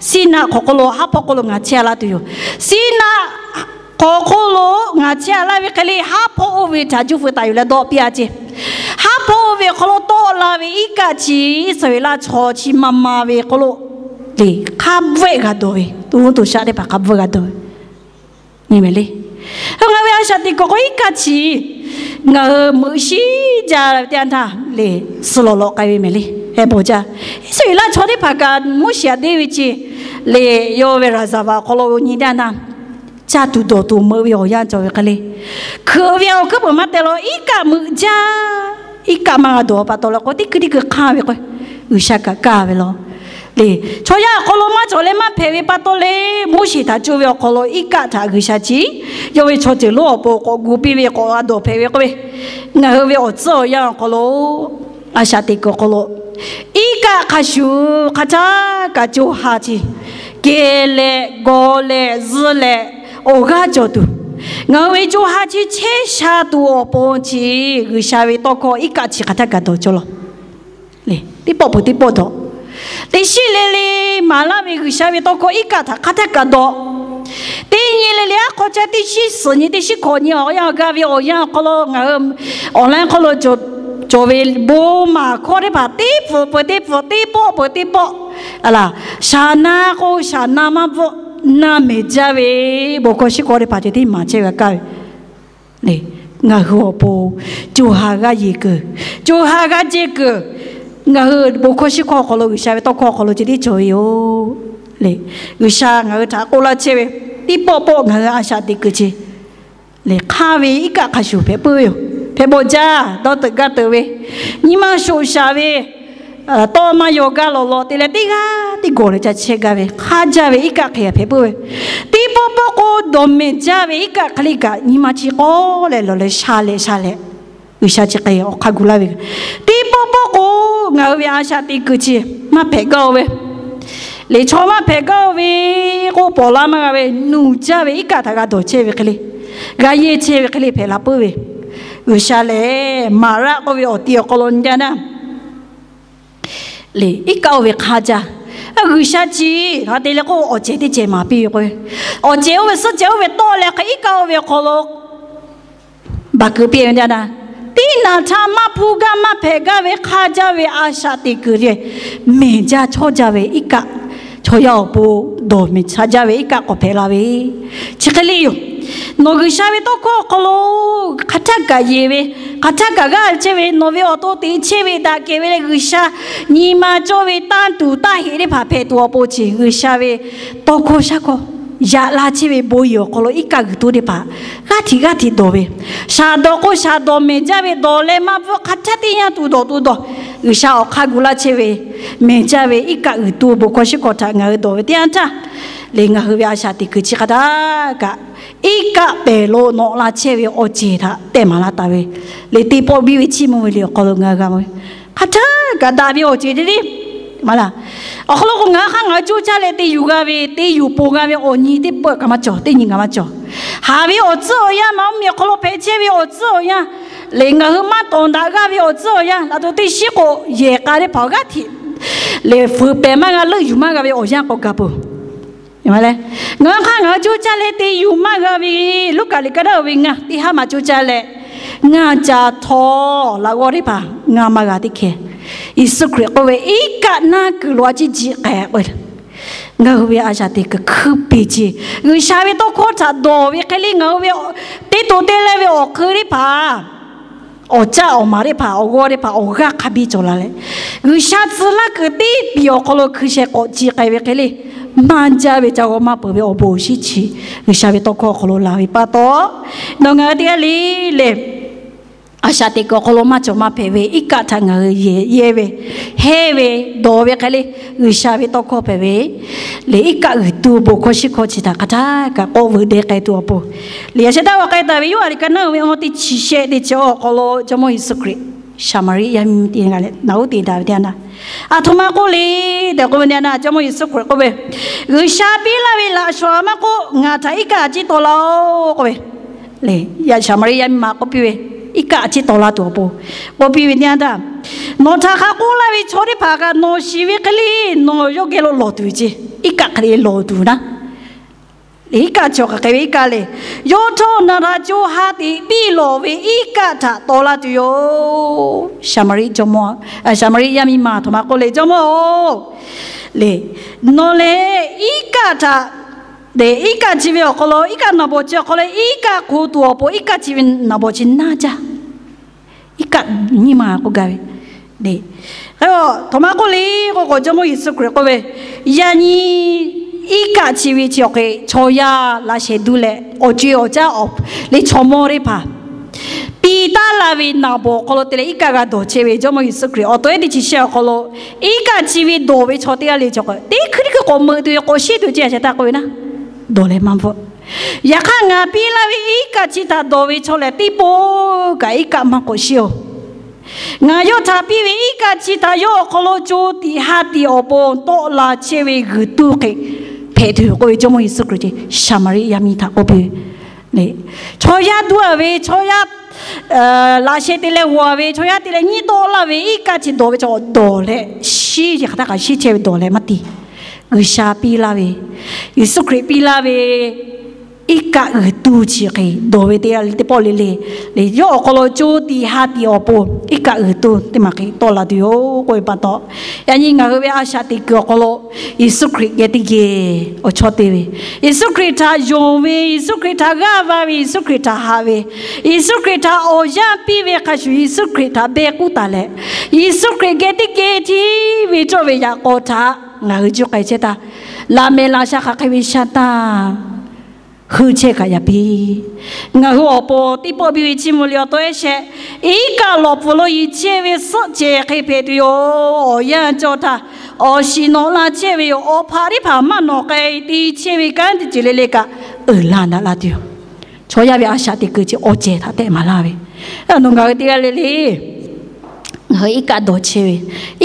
Siˉnaˆ hk'aw hk'oˆ lo haˉ hpawˇ hk'oˆ lo ngaˬ chehˇ laˇ tuˬ yoˬ. Siˉnaˆ hk'aw hk'oˆ lo ngaˬ chehˇ laˇ ve hk'e le, haˉ hpawˇ oˇ ve htaꞈ juˇ feu taˍ yuˬ leh dawˆ piˇ-a ce. Haˉ hpawˇ oˇ ve awˬ hk'aw lo tawˆ la ve iˉ kaˆ chi Iˉsaˍreˍlaˆ chaw chi ma ma ve hk'oˆ lo le, hk'a bvuhˆ g'a dawˬ ve, to nuˇ to shaˆ teˇ hpaˍ hk'a bvuhˆ g'a dawˬ ve nyi mehˍ le. Ngaˬ hui ve a shaꞈ teꞈ kuiˬ k'o iˉ kaˆ chi ngaˬ hui meuꞈ shiˉ jaˇ ve teˇ yanˇ htaˇ le, suh lawˬ lawꞈ k'ai ve mehˍ le. Heh bawˬ jaˇ. Iˉsaˍreˍlaˆ chaw teˇ hpaˍ kaꞈ Moˉseˍ htaꞈ deˇ ve ce le, yawˇ ve raˍzaˍvaˍ awˬ hk'aw lo nyi teˇ yanˇ htaˇ, caˇ tuˬ dawˬ tuˬ meuꞈ ve awˬ yanˇ cawˬ ve hk'e le, hkeuꞈ ve awˬ hkuiˉ peuˬ maˇ teh law, iˉ kaˆ meuꞈ jaˇ. Iˉ kaˆ maˇ g'a dawˬ pa taw leh k'o, teˇ hkui teˇ hkui hk'anˇ ve k'o, G'uiˬsha kaꞈ kaˇ ve law le. Chaw yaˇ awˬ hk'aw lo maˇ cawˬ leh maˇ hpehꞈ ve pa taw le, Moˉseˍ htaꞈ cuˇ ve awˬ hk'aw lo iˉ kaˆ htaꞈ G'uiˬsha chi yawˇ ve chaw ceuˬ lonˉ awˬ pon k'awꞈ gu piˇ ve k'awꞈ g'a dawˬ hpehꞈ ve k'oˆ ve, ngaˬ hui ve awˬ tcuhˉ awˬ yanˇ awˬ hk'aw lo a shaꞈ teꞈ kuiˬ awˬ hk'aw lo iˉ kaˆ hk'a shuˍ hk'a htaˇ kaꞈ co ha ce, kehˬ leh gawˬ leh zuhˇ leh awˬ g'aˇ cawˬ tuˬ, ngaˬ hui ve co ha chi chehˇ sha tuˬ awˬ pon chi G'uiˬsha ve tawˇ hkawˇ iˉ kaˆ chi hk'a htaˇ kaꞈ dawˬ cawˇ law. Teˇ pawˆ peuˬ teˇ pawˆ dawˬ. Teˇ shiˉ le le maˍ laˇ ve G'uiˬsha ve tawˇ hkawˇ iˉ kaˆ htaꞈ hk'a htaˇ kaꞈ dawˬ. Teˇ nyi le le aˉ hk'aw ca teˇ shiˉ suhˍ nyi teˇ shiˉ hkawꞈ nyi awˬ yanˇ g'a ve awˬ yanˇ awˬ hk'aw lo ngaˬ hui awˬ laˇ hk'aw lo cawˬ ve bon maˍ hkawˇ teˇ hpaˍ teˇ pfuhˍ peuˬ teˇ pfuhˍ, teˇ pawˆ peuˬ teˇ pawˆ, a laˬ, shaˍ na k'o shaˍ na maˇ bvuhˆ, na mehˬ jaˇ ve bon hkawˇ shiˉ hkawˇ teˇ hpaˍ ceh tiˉ maˍ chehˇ g'a kaˇ ve le. Ngaˬ hui awˬ pon co ha g'aˇ yeˬ kuiˬ, co ha g'aˇ jehˇ kuiˬ, ngaˬ hui bon hkawˇ shiˉ hkawˇ awˬ hk'aw lo G'uiˬsha ve tawˇ hkawˇ awˬ hk'aw lo ceh tiˉ cawˬ ve yoˬ le. G'uiˬsha ngaˬ hui htaꞈ k'oˆ laˇ chehˇ ve, teˇ pawˆ pawˆ ngaˬ hui a shaꞈ teꞈ kuiˬ chi le hk'aˇ ve iˉ kaˆ hk'a shuˍ hpehꞈ puiˉ ve yoˬ. Hpehꞈ bawˬ jaˇ, dawˇ teuꞈ gaˇ teuꞈ ve, nyi ma shoꞈ shaˍ ve, tawˇ maˇ yaw gaˇ lawˬ lawˬ te leh teˇ g'aˇ teˇ gawˬ leh ca chehˇ gaˇ ve hk'aˇ jaˇ ve iˉ kaˆ hk'e hpehꞈ puiˉ ve, teˇ pawˆ pawˆ k'o dawˬ mehˬ jaˇ ve iˉ kaˆ hk'e le kaꞈ nyi ma chi k'awˇ leh lawˬ leh sha leh sha leh G'uiˬsha chi hk'e awˬ hk'aˇ gu laˇ ve, teˇ pawˆ pawˆ k'o ngaˬ hui ve a shaꞈ teꞈ kuiˬ chi maˇ hpehꞈ gaˇ-o ve le, chaw maˇ hpehꞈ gaˇ-o ve k'oˆ pawˍ laˇ maˇ g'a ve, nuˬ jaˇ ve iˉ kaˆ htaꞈ g'a dawˬ chehˇ ve hk'e le, g'a yehˇ chehˇ ve hk'e le hpehꞈ la puiˉ ve, G'uiˬsha lehˬ Maˍraˆ k'oˆ ve awˬ ti awˬ hk'aw lo nyi jaˇ naˇ le, iˉ kaˆ oˇ ve hk'aˇ jaˇ. G'uiˬsha chi hk'a te leh k'o awˬ cehˬ teˇ cehˬ maˍ piˇ ve k'o, awˬ cehˬ oˇ ve suhˉ cehˬ oˇ ve tawˆ leh hk'e iˉ kaˆ oˇ ve awˬ hk'aw lo baˬ keu piˇ ve jaˇ naˇ, teˇ naꞈ htaˇ maˇ hpuˇ gaˇ maˇ hpehꞈ gaˇ ve hk'aˇ jaˇ ve a shaꞈ teꞈ kuiˬ le, mehˬ jaˇ chawˇ jaˇ ve iˉ kaˆ, chaw yaˇ awˬ pon dawˬ mehˬ sha jaˇ ve iˉ kaˆ k'awꞈ hpehꞈ la ve, chi hk'e le yoˬ. Nawˬ G'uiˬsha ve tawˇ hkawˇ awˬ hk'aw lo hk'aˬ htaˇ kaꞈ yeˬ ve, hk'aˬ htaˇ kaꞈ g'aˇ chehˇ ve, nawˬ ve awˬ to teꞈ chehˇ ve daꞈ kehˬ ve leh G'uiˬsha nyi ma cawˇ ve tanˇ tuˬ taˇ heꞈ teˇ hpaˍ hpehꞈ tuˬ awˬ pon chi G'uiˬsha ve tawˇ hkawˇ shaˉ hkawˇ yaꞈ la chehˇ ve bon yehˬ awˬ hk'aw lo iˉ kaˆ g'uiˬ toˇ teˇ hpaˍ g'aˇ hteꞈ g'aˇ hteꞈ dawˬ ve, shaˍ dawˬ k'o shaˍ dawˬ mehˬ jaˇ ve, dawˬ leh maˇ bvuhˆ hk'a htaˇ teˇ yanˇ tuˬ dawˬ tuˬ dawˬ, G'uiˬsha awˬ hk'aˇ gu laˇ chehˇ ve, mehˬ jaˇ ve iˉ kaˆ g'uiˬ toˇ bon hkawˇ shiˉ hkawˇ htaꞈ ngaˬ hui dawˬ ve teˇ yanˇ htaˇ, leh ngaˬ hui ve a shaꞈ teꞈ kuiˬ chi hk'a htaˇ kaꞈ iˉ kaˆ pehˬ lo nawꞈ la chehˇ ve awˬ ceuˬ htaꞈ tehˆ maˍ laˇ taˍ ve, leh teˇ pawˆ biˇ ve chiˇ mvuh ve liꞈ awˬ hk'aw lo ngaˬ hui g'a mawˬ ve, hk'a htaˇ kaꞈ daꞈ ve awˬ ceuˬ teˇ liˇ maˇ laˇ. Awˬ hk'aw lo k'o ngaˬ hui hk'aˇ ngaˬ hui coˇ caˇ leh te yuˬ g'a ve, te yuˬ ponˬ g'a ve awˬ nyi teˇ pawˆ kaꞈ maˇ cawˬ, teˇ nyi kaꞈ maˇ cawˬ. Haˍ ve awˬ tcuhˉ awˬ yanˇ, maˇ mvuhˇ miˬ awˬ hk'aw lo hpehꞈ chehˇ ve awˬ tcuhˉ awˬ yanˇ, lehˬ ngaˬ hui maˇ tawˍ daꞈ g'aˇ ve awˬ tcuhˉ awˬ yanˇ, laꞈ to teˇ shiˉ k'o yehˬ k'a teˇ hpaˍ g'aˇ hteꞈ lehˬ fuiˍ pehˍ maˇ g'a, leuˆ yuˬ maˇ g'a ve awˬ yanˇ k'awꞈ gaˬ peuˬ. Ngaˬ hui hk'aˇ ngaˬ hui coˇ caˇ leh te yuˬ maˇ g'a ve, Luˉkaꞈ liꞈ ka daˇ ve ngaˇ teˇ haˉ ma coˇ caˇ leh, ngaˇ ca htawˇ laꞈ g'awˇ teˇ hpaˍ ngaˇ maˇ g'a teˇ hkeh, Yeˍsuˆ Hkriꞈ k'oˆ ve iˉ kaˆ naˇ kuiˬ lo a ciˉ jiˆ k'ai k'o, ngaˬ hui ve a shaꞈ teꞈ kuiˬ hkui peˍ ce, G'uiˬsha ve tawˇ hkawˇ htaꞈ dawˬ ve hk'e le ngaˬ hui ve teˇ to teˇ leh ve awˬ hk'eun teˇ hpaˍ, awˬ caˆ awˬ maˍ teˇ hpaˍ, awˬ g'awˇ teˇ hpaˍ awˬ g'aˇ hk'a biˇ cawˬ la leh, G'uiˬsha tcuh laˇ kuiˬ teˇ piˍ awˬ hk'aw lo hkui sheh k'awꞈ ci k'ai ve hk'e le, maˇ jaˇ ve ca g'aw maˇ peuˬ ve awˬ bon awˬ shinˉ chi G'uiˬsha ve tawˇ hkawˇ awˬ hk'aw lo laˬ ve pa taw, nawˬ ngaˬ hui teˇ g'aˇ le lehˬ, a shaꞈ teꞈ kuiˬ awˬ hk'aw lo maˇ cawˬ maˇ hpehꞈ ve iˉ kaˆ htaꞈ ngaˬ hui yehˬ yehˇ ve, hehnˇ ve, dawˬ ve hk'e le, G'uiˬsha ve tawˇ hkawˇ hpehꞈ ve, lehˬ iˉ kaˆ g'uiˬ tuˇ bon hkawˇ shiˉ hkawˇ chi htaꞈ hk'a htaˇ kaꞈ k'awꞈ veuꞈ deh k'ai tuˬ awˬ pon, lehˬ yaꞈ sheh taˇ g'a k'ai taˍ ve Yoˇhanˬ liꞈ ka naˇ ve awˬ teˇ chi shehˆ teˇ chi awˬ hk'aw lo Jawˇmawˇ Yeˍsuˆ Hkriꞈ Saˍmaˍriˆ yaˇ miˇ ma te g'a leh naˬ uˉ te daꞈ ve teˇ yanˇ htaˇ, aˬ htoꞈ ma k'oˆ le tehꞈ k'oˆ ve teˇ yanˇ htaˇ, Jawˇmawˇ Yeˍsuˆ Hkriꞈ k'oˆ ve, G'uiˬsha piˇ laˇ ve laꞈ shawˍ maˇ k'oˆ, ngaˬ htaꞈ iˉ kaˆ a ciˉ taw laˇ-oˆ k'oˆ ve, lehˬ Saˍmaˍriˆ yaˇ miˇ ma k'oˆ piˇ ve, iˉ kaˆ a ciˉ taw laˇ tuˬ awˬ pon k'oˆ piˇ ve teˇ yanˇ htaˇ, Nawˬ htaꞈ hk'a k'oˆ laˇ ve chaw teˇ hpaˍ kaꞈ nawˬ shiˍ ve hk'e le, nawˬ yawˇ geh lo lawˬ tuˬ ve ce, iˉ kaˆ hk'e le lawˬ tuˬ naˉ lehˬ, iˉ kaˆ chi awˬ hk'aˬ hk'e ve iˉ kaˆ lehˬ, yawˇ htawˇ nawˬ htaꞈ co ha teꞈ piˇ lawˬ ve iˉ kaˆ htaꞈ taw laˇ tuˬ yoˬ. Saˍmaˍriˆ jawˇmawˇ, Saˍmaˍriˆ yaˇ miˇ ma aˬ htoꞈ ma k'oˆ le, Jawˇmawˇ-oˬ, lehˬ nawˬ lehˬ iˉ kaˆ htaꞈ, lehˬ iˉ kaˆ chi ve awˬ hk'aw lo, iˉ kaˆ naˬ bawˬ chi awˬ hk'aw lo iˉ kaˆ hk'o tuˬ awˬ pon iˉ kaˆ chi ve naˬ bawˬ chi naˇ jaˇ. Iˉ kaˆ nyiˇ ma k'oˆ gaˇ ve, lehˬ, hk'e aˬ htoꞈ ma k'oˆ le k'o k'o, Jawˇmawˇ Yeˍsuˆ Hkriꞈ k'oˆ ve, Yaꞈ nyi iˉ kaˆ chi ve chi awˬ hk'e chaw yaˇ laꞈ sheh duˇ leh awˬ co-e awˬ caˉ leh chaw mawˇ teˇ hpaˍ piˇ taˉ la ve naˬ bawˬ awˬ hk'aw lo te leh iˉ kaˆ g'a dawˬ chehˇ ve Jawˇmawˇ Yeˍsuˆ Hkriꞈ awˬ to ehˉ teˇ chi shehˆ awˬ hk'aw lo iˉ kaˆ chi ve dawˬ ve chaw teˇ g'aˇ le chaw k'o, teˇ hkui teˇ hkui k'awꞈ meuꞈ tuˬ ve k'awꞈ sheˉ tuˬ ce, a sheh taˇ k'oˆ ve naˉ, dawˬ leh maˇ bvuhˆ. Yaꞈ hk'aˇ ngaˬ piˇ laˇ ve iˉ kaˆ chi htaꞈ dawˬ ve chaw lehˬ, teˇ pawˆ kaꞈ iˉ kaˆ maˇ k'awꞈ sheˉ-oˬ. Ngaˬ yawˇ htaꞈ piˇ ve iˉ kaˆ chi htaꞈ yawˇ awˬ hk'aw lo co tiꞈ ha tiꞈ awˬ pon tawˆ la chehˇ ve g'uiˬ tuˇ hk'e hpehꞈ tuˬ yoˬ k'oˆ ve Jawˇmawˇ Yeˍsuˆ Hkriꞈ ce Saˍmaˍriˆ yaˇ miˇ htaꞈ k'oˆ piˇ ve, chaw yaˇ duˇ-a ve, chaw yaˇ laꞈ sheh te leh g'awˬ-a ve, chaw yaˇ te leh nyiˇ tawˆ laˇ ve iˉ kaˆ chi dawˬ ve chaw dawˬ leh shiˉ, hk'aˬ htaˇ kaꞈ shiˉ chehˇ ve dawˬ leh maˇ te. G'uiˬsha piˇ laˇ ve, Yeˍsuˆ Hkriꞈ piˇ laˇ ve iˉ kaˆ g'uiˬ tuˇ chi hk'e dawˬ ve teˇ g'aˇ le teˇ pawˆ le le, lehˬ yawˇ awˬ hk'aw lo co tiꞈ ha tiꞈ awˬ pon iˉ kaˆ g'uiˬ tuˇ teˇ maˬ hk'e tawˆ la tuˬ yoˬ k'oˆ ve pa taw, yaꞈ nyi ngaˬ hui ve a shaꞈ teꞈ kuiˬ awˬ hk'aw lo Yeˍsuˆ Hkriꞈ geh teˇ geh awˬ chawˇ te ve, Yeˍsuˆ Hkriꞈ htaꞈ yonˍ ve, Yeˍsuˆ Hkriꞈ htaꞈ g'aˇ va ve, Yeˍsuˆ Hkriꞈ htaꞈ haꞈ ve, Yeˍsuˆ Hkriꞈ htaꞈ awˬ yanˇ piˇ ve hk'a shuˍ Yeˍsuˆ Hkriꞈ htaꞈ beh k'uˉ taˍ leh, Yeˍsuˆ Hkriꞈ geh teˇ geh hteˇ ve cawˇ ve yaꞈ k'aw htaꞈ ngaˬ hui juˇ k'ai chehˇ htaˇ, laꞈ mehˍ laꞈ sha hk'aˬ hk'e ve sha taˇ hui chehˇ kaꞈ yaꞈ piˇ. Ngaˬ hui awˬ pon teˇ pawˆ biˇ ve chiˇ mvuh le awˬ to ehˉ shehˆ, iˉ kaˆ lawˬ pfuhˍ lo yiˬ chehˇ ve suhˆ cehˬ hk'e hpehꞈ tuˬ yoˬ. Awˬ yanˇ cawˇ htaˇ, awˬ shiˍ nawꞈ la chehˇ ve yoˬ. Awˬ hpaꞈ teˇ hpaˍ maˇ nawˬ k'ai te chehˇ ve kanˉ teˇ ceuˬ le le kaꞈ uiˍ la daꞈ la tuˬ yoˬ. Chaw yaˇ ve a shaꞈ teꞈ kuiˬ chi awˬ cehˬ htaꞈ tehˆ maˍ laˇ ve, nawˬ ngaˬ hui teˇ g'aˇ le le ngaˬ hui iˉ kaˆ dawˬ chehˇ ve,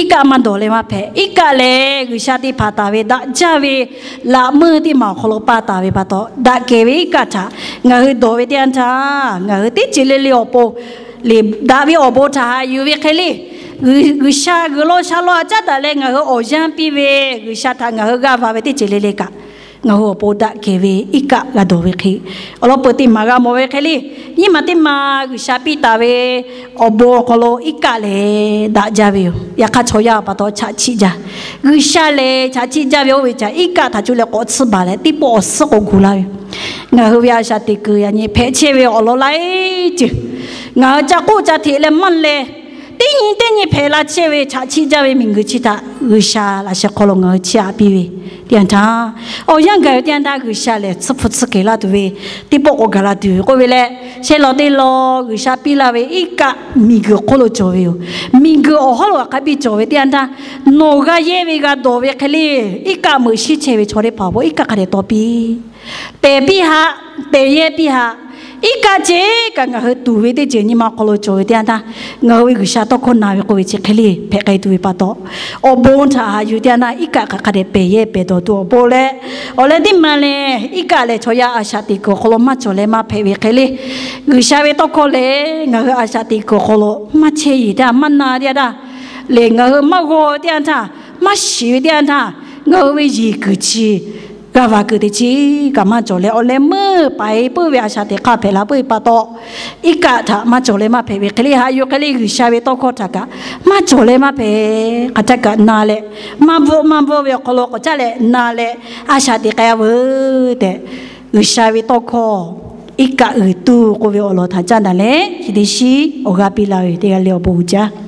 iˉ kaˆ maˇ dawˬ leh maˇ hpehꞈ. Iˉ kaˆ lehˬ G'uiˬsha teˇ hpaˍ taˍ ve daꞈ jaˇ ve laꞈ meuˇ teˇ maˬ awˬ hk'aw lo pa taˍ ve pa taw, daꞈ kehˬ ve iˉ kaˆ htaꞈ ngaˬ hui dawˬ ve teˇ yanˇ htaˇ, ngaˬ hui teˇ ceuˬ le le awˬ pon lehˬ daꞈ ve awˬ bon htaꞈ haꞈ yuˬ ve hk'e le, G'uiˬsha g'uiˬ law sha law a caˉ daꞈ leh ngaˬ hui awˬ yanˇ piˇ ve, G'uiˬsha htaꞈ ngaˬ hui g'aˇ va ve teˇ ceuˬ le le kaꞈ, ngaˬ hui awˬ pon daꞈ kehˬ ve iˉ kaˆ g'a dawˬ ve hk'e, awˬ lawn peuˬ teˇ maˬ g'a mawˬ ve hk'e le, nyiˇ maˬ teˇ maˬ G'uiˬsha piˇ taˍ ve awˬ bon awˬ hk'aw lo iˉ kaˆ lehˬ daꞈ jaˇ ve yoˬ. Yaꞈ hk'aˇ chaw yaˇ pa taw chaꞈ chiˆ jaˇ. G'uiˬsha lehˬ chaꞈ chiˆ jaˇ ve oˇ ve caꞈ iˉ kaˆ htaꞈ co leh k'awꞈ tsuhˇ baˬ leh teˇ pawˆ awˬ suhˉ k'awꞈ gu laˇ ve, ngaˬ hui ve a shaꞈ teꞈ kuiˬ yaꞈ nyi hpehꞈ chehˇ ve awˬ lawn laiˉ ceuˬ, ngaˬ hui ca k'oˆ ca hteꞈ leh maˇ leh, teˇ nyi teˇ nyi hpehꞈ la chehˇ ve chaꞈ chiˆ jaˇ ve miˬguiˬ chi htaꞈ G'uiˬsha laꞈ sheh hk'aw lo ngaˬ hui chiˇ aꞈ piˇ ve teˇ yanˇ htaˇ, awˬ yanˇ gaˬ ve teˇ yanˇ htaˇ G'uiˬsha lehˬ tsuhˇ hpu tsuhˇ kehˬ laˇ tuˬ ve teˇ pawˆ k'awꞈ gaˬ la tuˬ ve k'oˆ ve leh, shehˆ lawn teˇ lawn G'uiˬsha piˇ laˇ ve iˉ kaˆ miˬguiˬ hk'oˆ lo cawˬ ve yoˬ. Miˬguiˬ awˬ hawˉ lo awˬ hk'aˇ biˇ cawˬ ve teˇ yanˇ htaˇ, nawˬ g'a yehˇ ve g'a dawˬ ve hk'e le, iˉ kaˆ meuꞈ shiˉ chehˇ ve chaw teˇ hpaˍ awˬ pon iˉ kaˆ hk'a dehꞈ taw piˇ pehˬ piˇ haꞈ, pehˬ yehˇ piˇ haꞈ. Iˉ kaˆ ceh kaꞈ ngaˬ hui tuˍ ve teˇ ceuˬ nyi ma hk'aw lo cawˬ ve teˇ yanˇ htaˇ, ngaˬ hui ve G'uiˬsha tawˇ hkawˇ na ve k'oˆ ve chi hk'e le hpehꞈ k'ai tuˬ ve pa taw, awˬ bon htaꞈ haꞈ yuˬ teˇ yanˇ htaˇ iˉ kaˆ hk'aˬ hk'a dehꞈ pehˬ yehˇ pehˬ dawˬ tuˬ awˬ pon leh, awˬ leh teˇ ma lehˬ iˉ kaˆ lehˬ chaw yaˇ a shaꞈ teꞈ kuiˬ awˬ hk'aw lo maˇ cawˬ leh maˇ hpehꞈ ve hk'e le, G'uiˬsha ve tawˇ hkawˇ lehˬ ngaˬ hui a shaꞈ teꞈ kuiˬ awˬ hk'aw lo maˇ chehˇ yeˬ teˇ yanˇ, maˇ na teˇ yanˇ htaˇ, lehˬ ngaˬ hui maˇ g'aw teˇ yanˇ htaˇ, maˇ shiˍ ve teˇ yanˇ htaˇ, ngaˬ hui ve yeˬ kuiˬ chi g'a va kuiˬ teˇ chi kaꞈ maˇ cawˬ leh, awˬ leh meuˇ paiˍ puiˉ ve a shaꞈ teꞈ hk'aˇ hpehꞈ la puiˉ ve pa taw, iˉ kaˆ htaꞈ maˇ cawˬ leh maˇ hpehꞈ ve hk'e le, haꞈ yuˬ hk'e le G'uiˬsha ve tawˇ hkawˇ htaꞈ kaꞈ maˇ cawˬ leh maˇ hpehꞈ, hk'aˬ htaˇ kaꞈ na leh, maˇ bvuhˆ maˇ bvuhˆ ve awˬ hk'aw lo k'awꞈ caˉ leh na leh a shaꞈ teꞈ k'ai a veuˬ tehꞈ, G'uiˬsha ve tawˇ hkawˇ iˉ kaˆ uiˍ tuˬ k'oˆ ve awˬ lawn htaꞈ caˇ daꞈ leh chi teˇ shiˉ awˬ g'aˇ piˇ la ve teˇ g'aˇ le awˬ bon uiˍ jaˇ.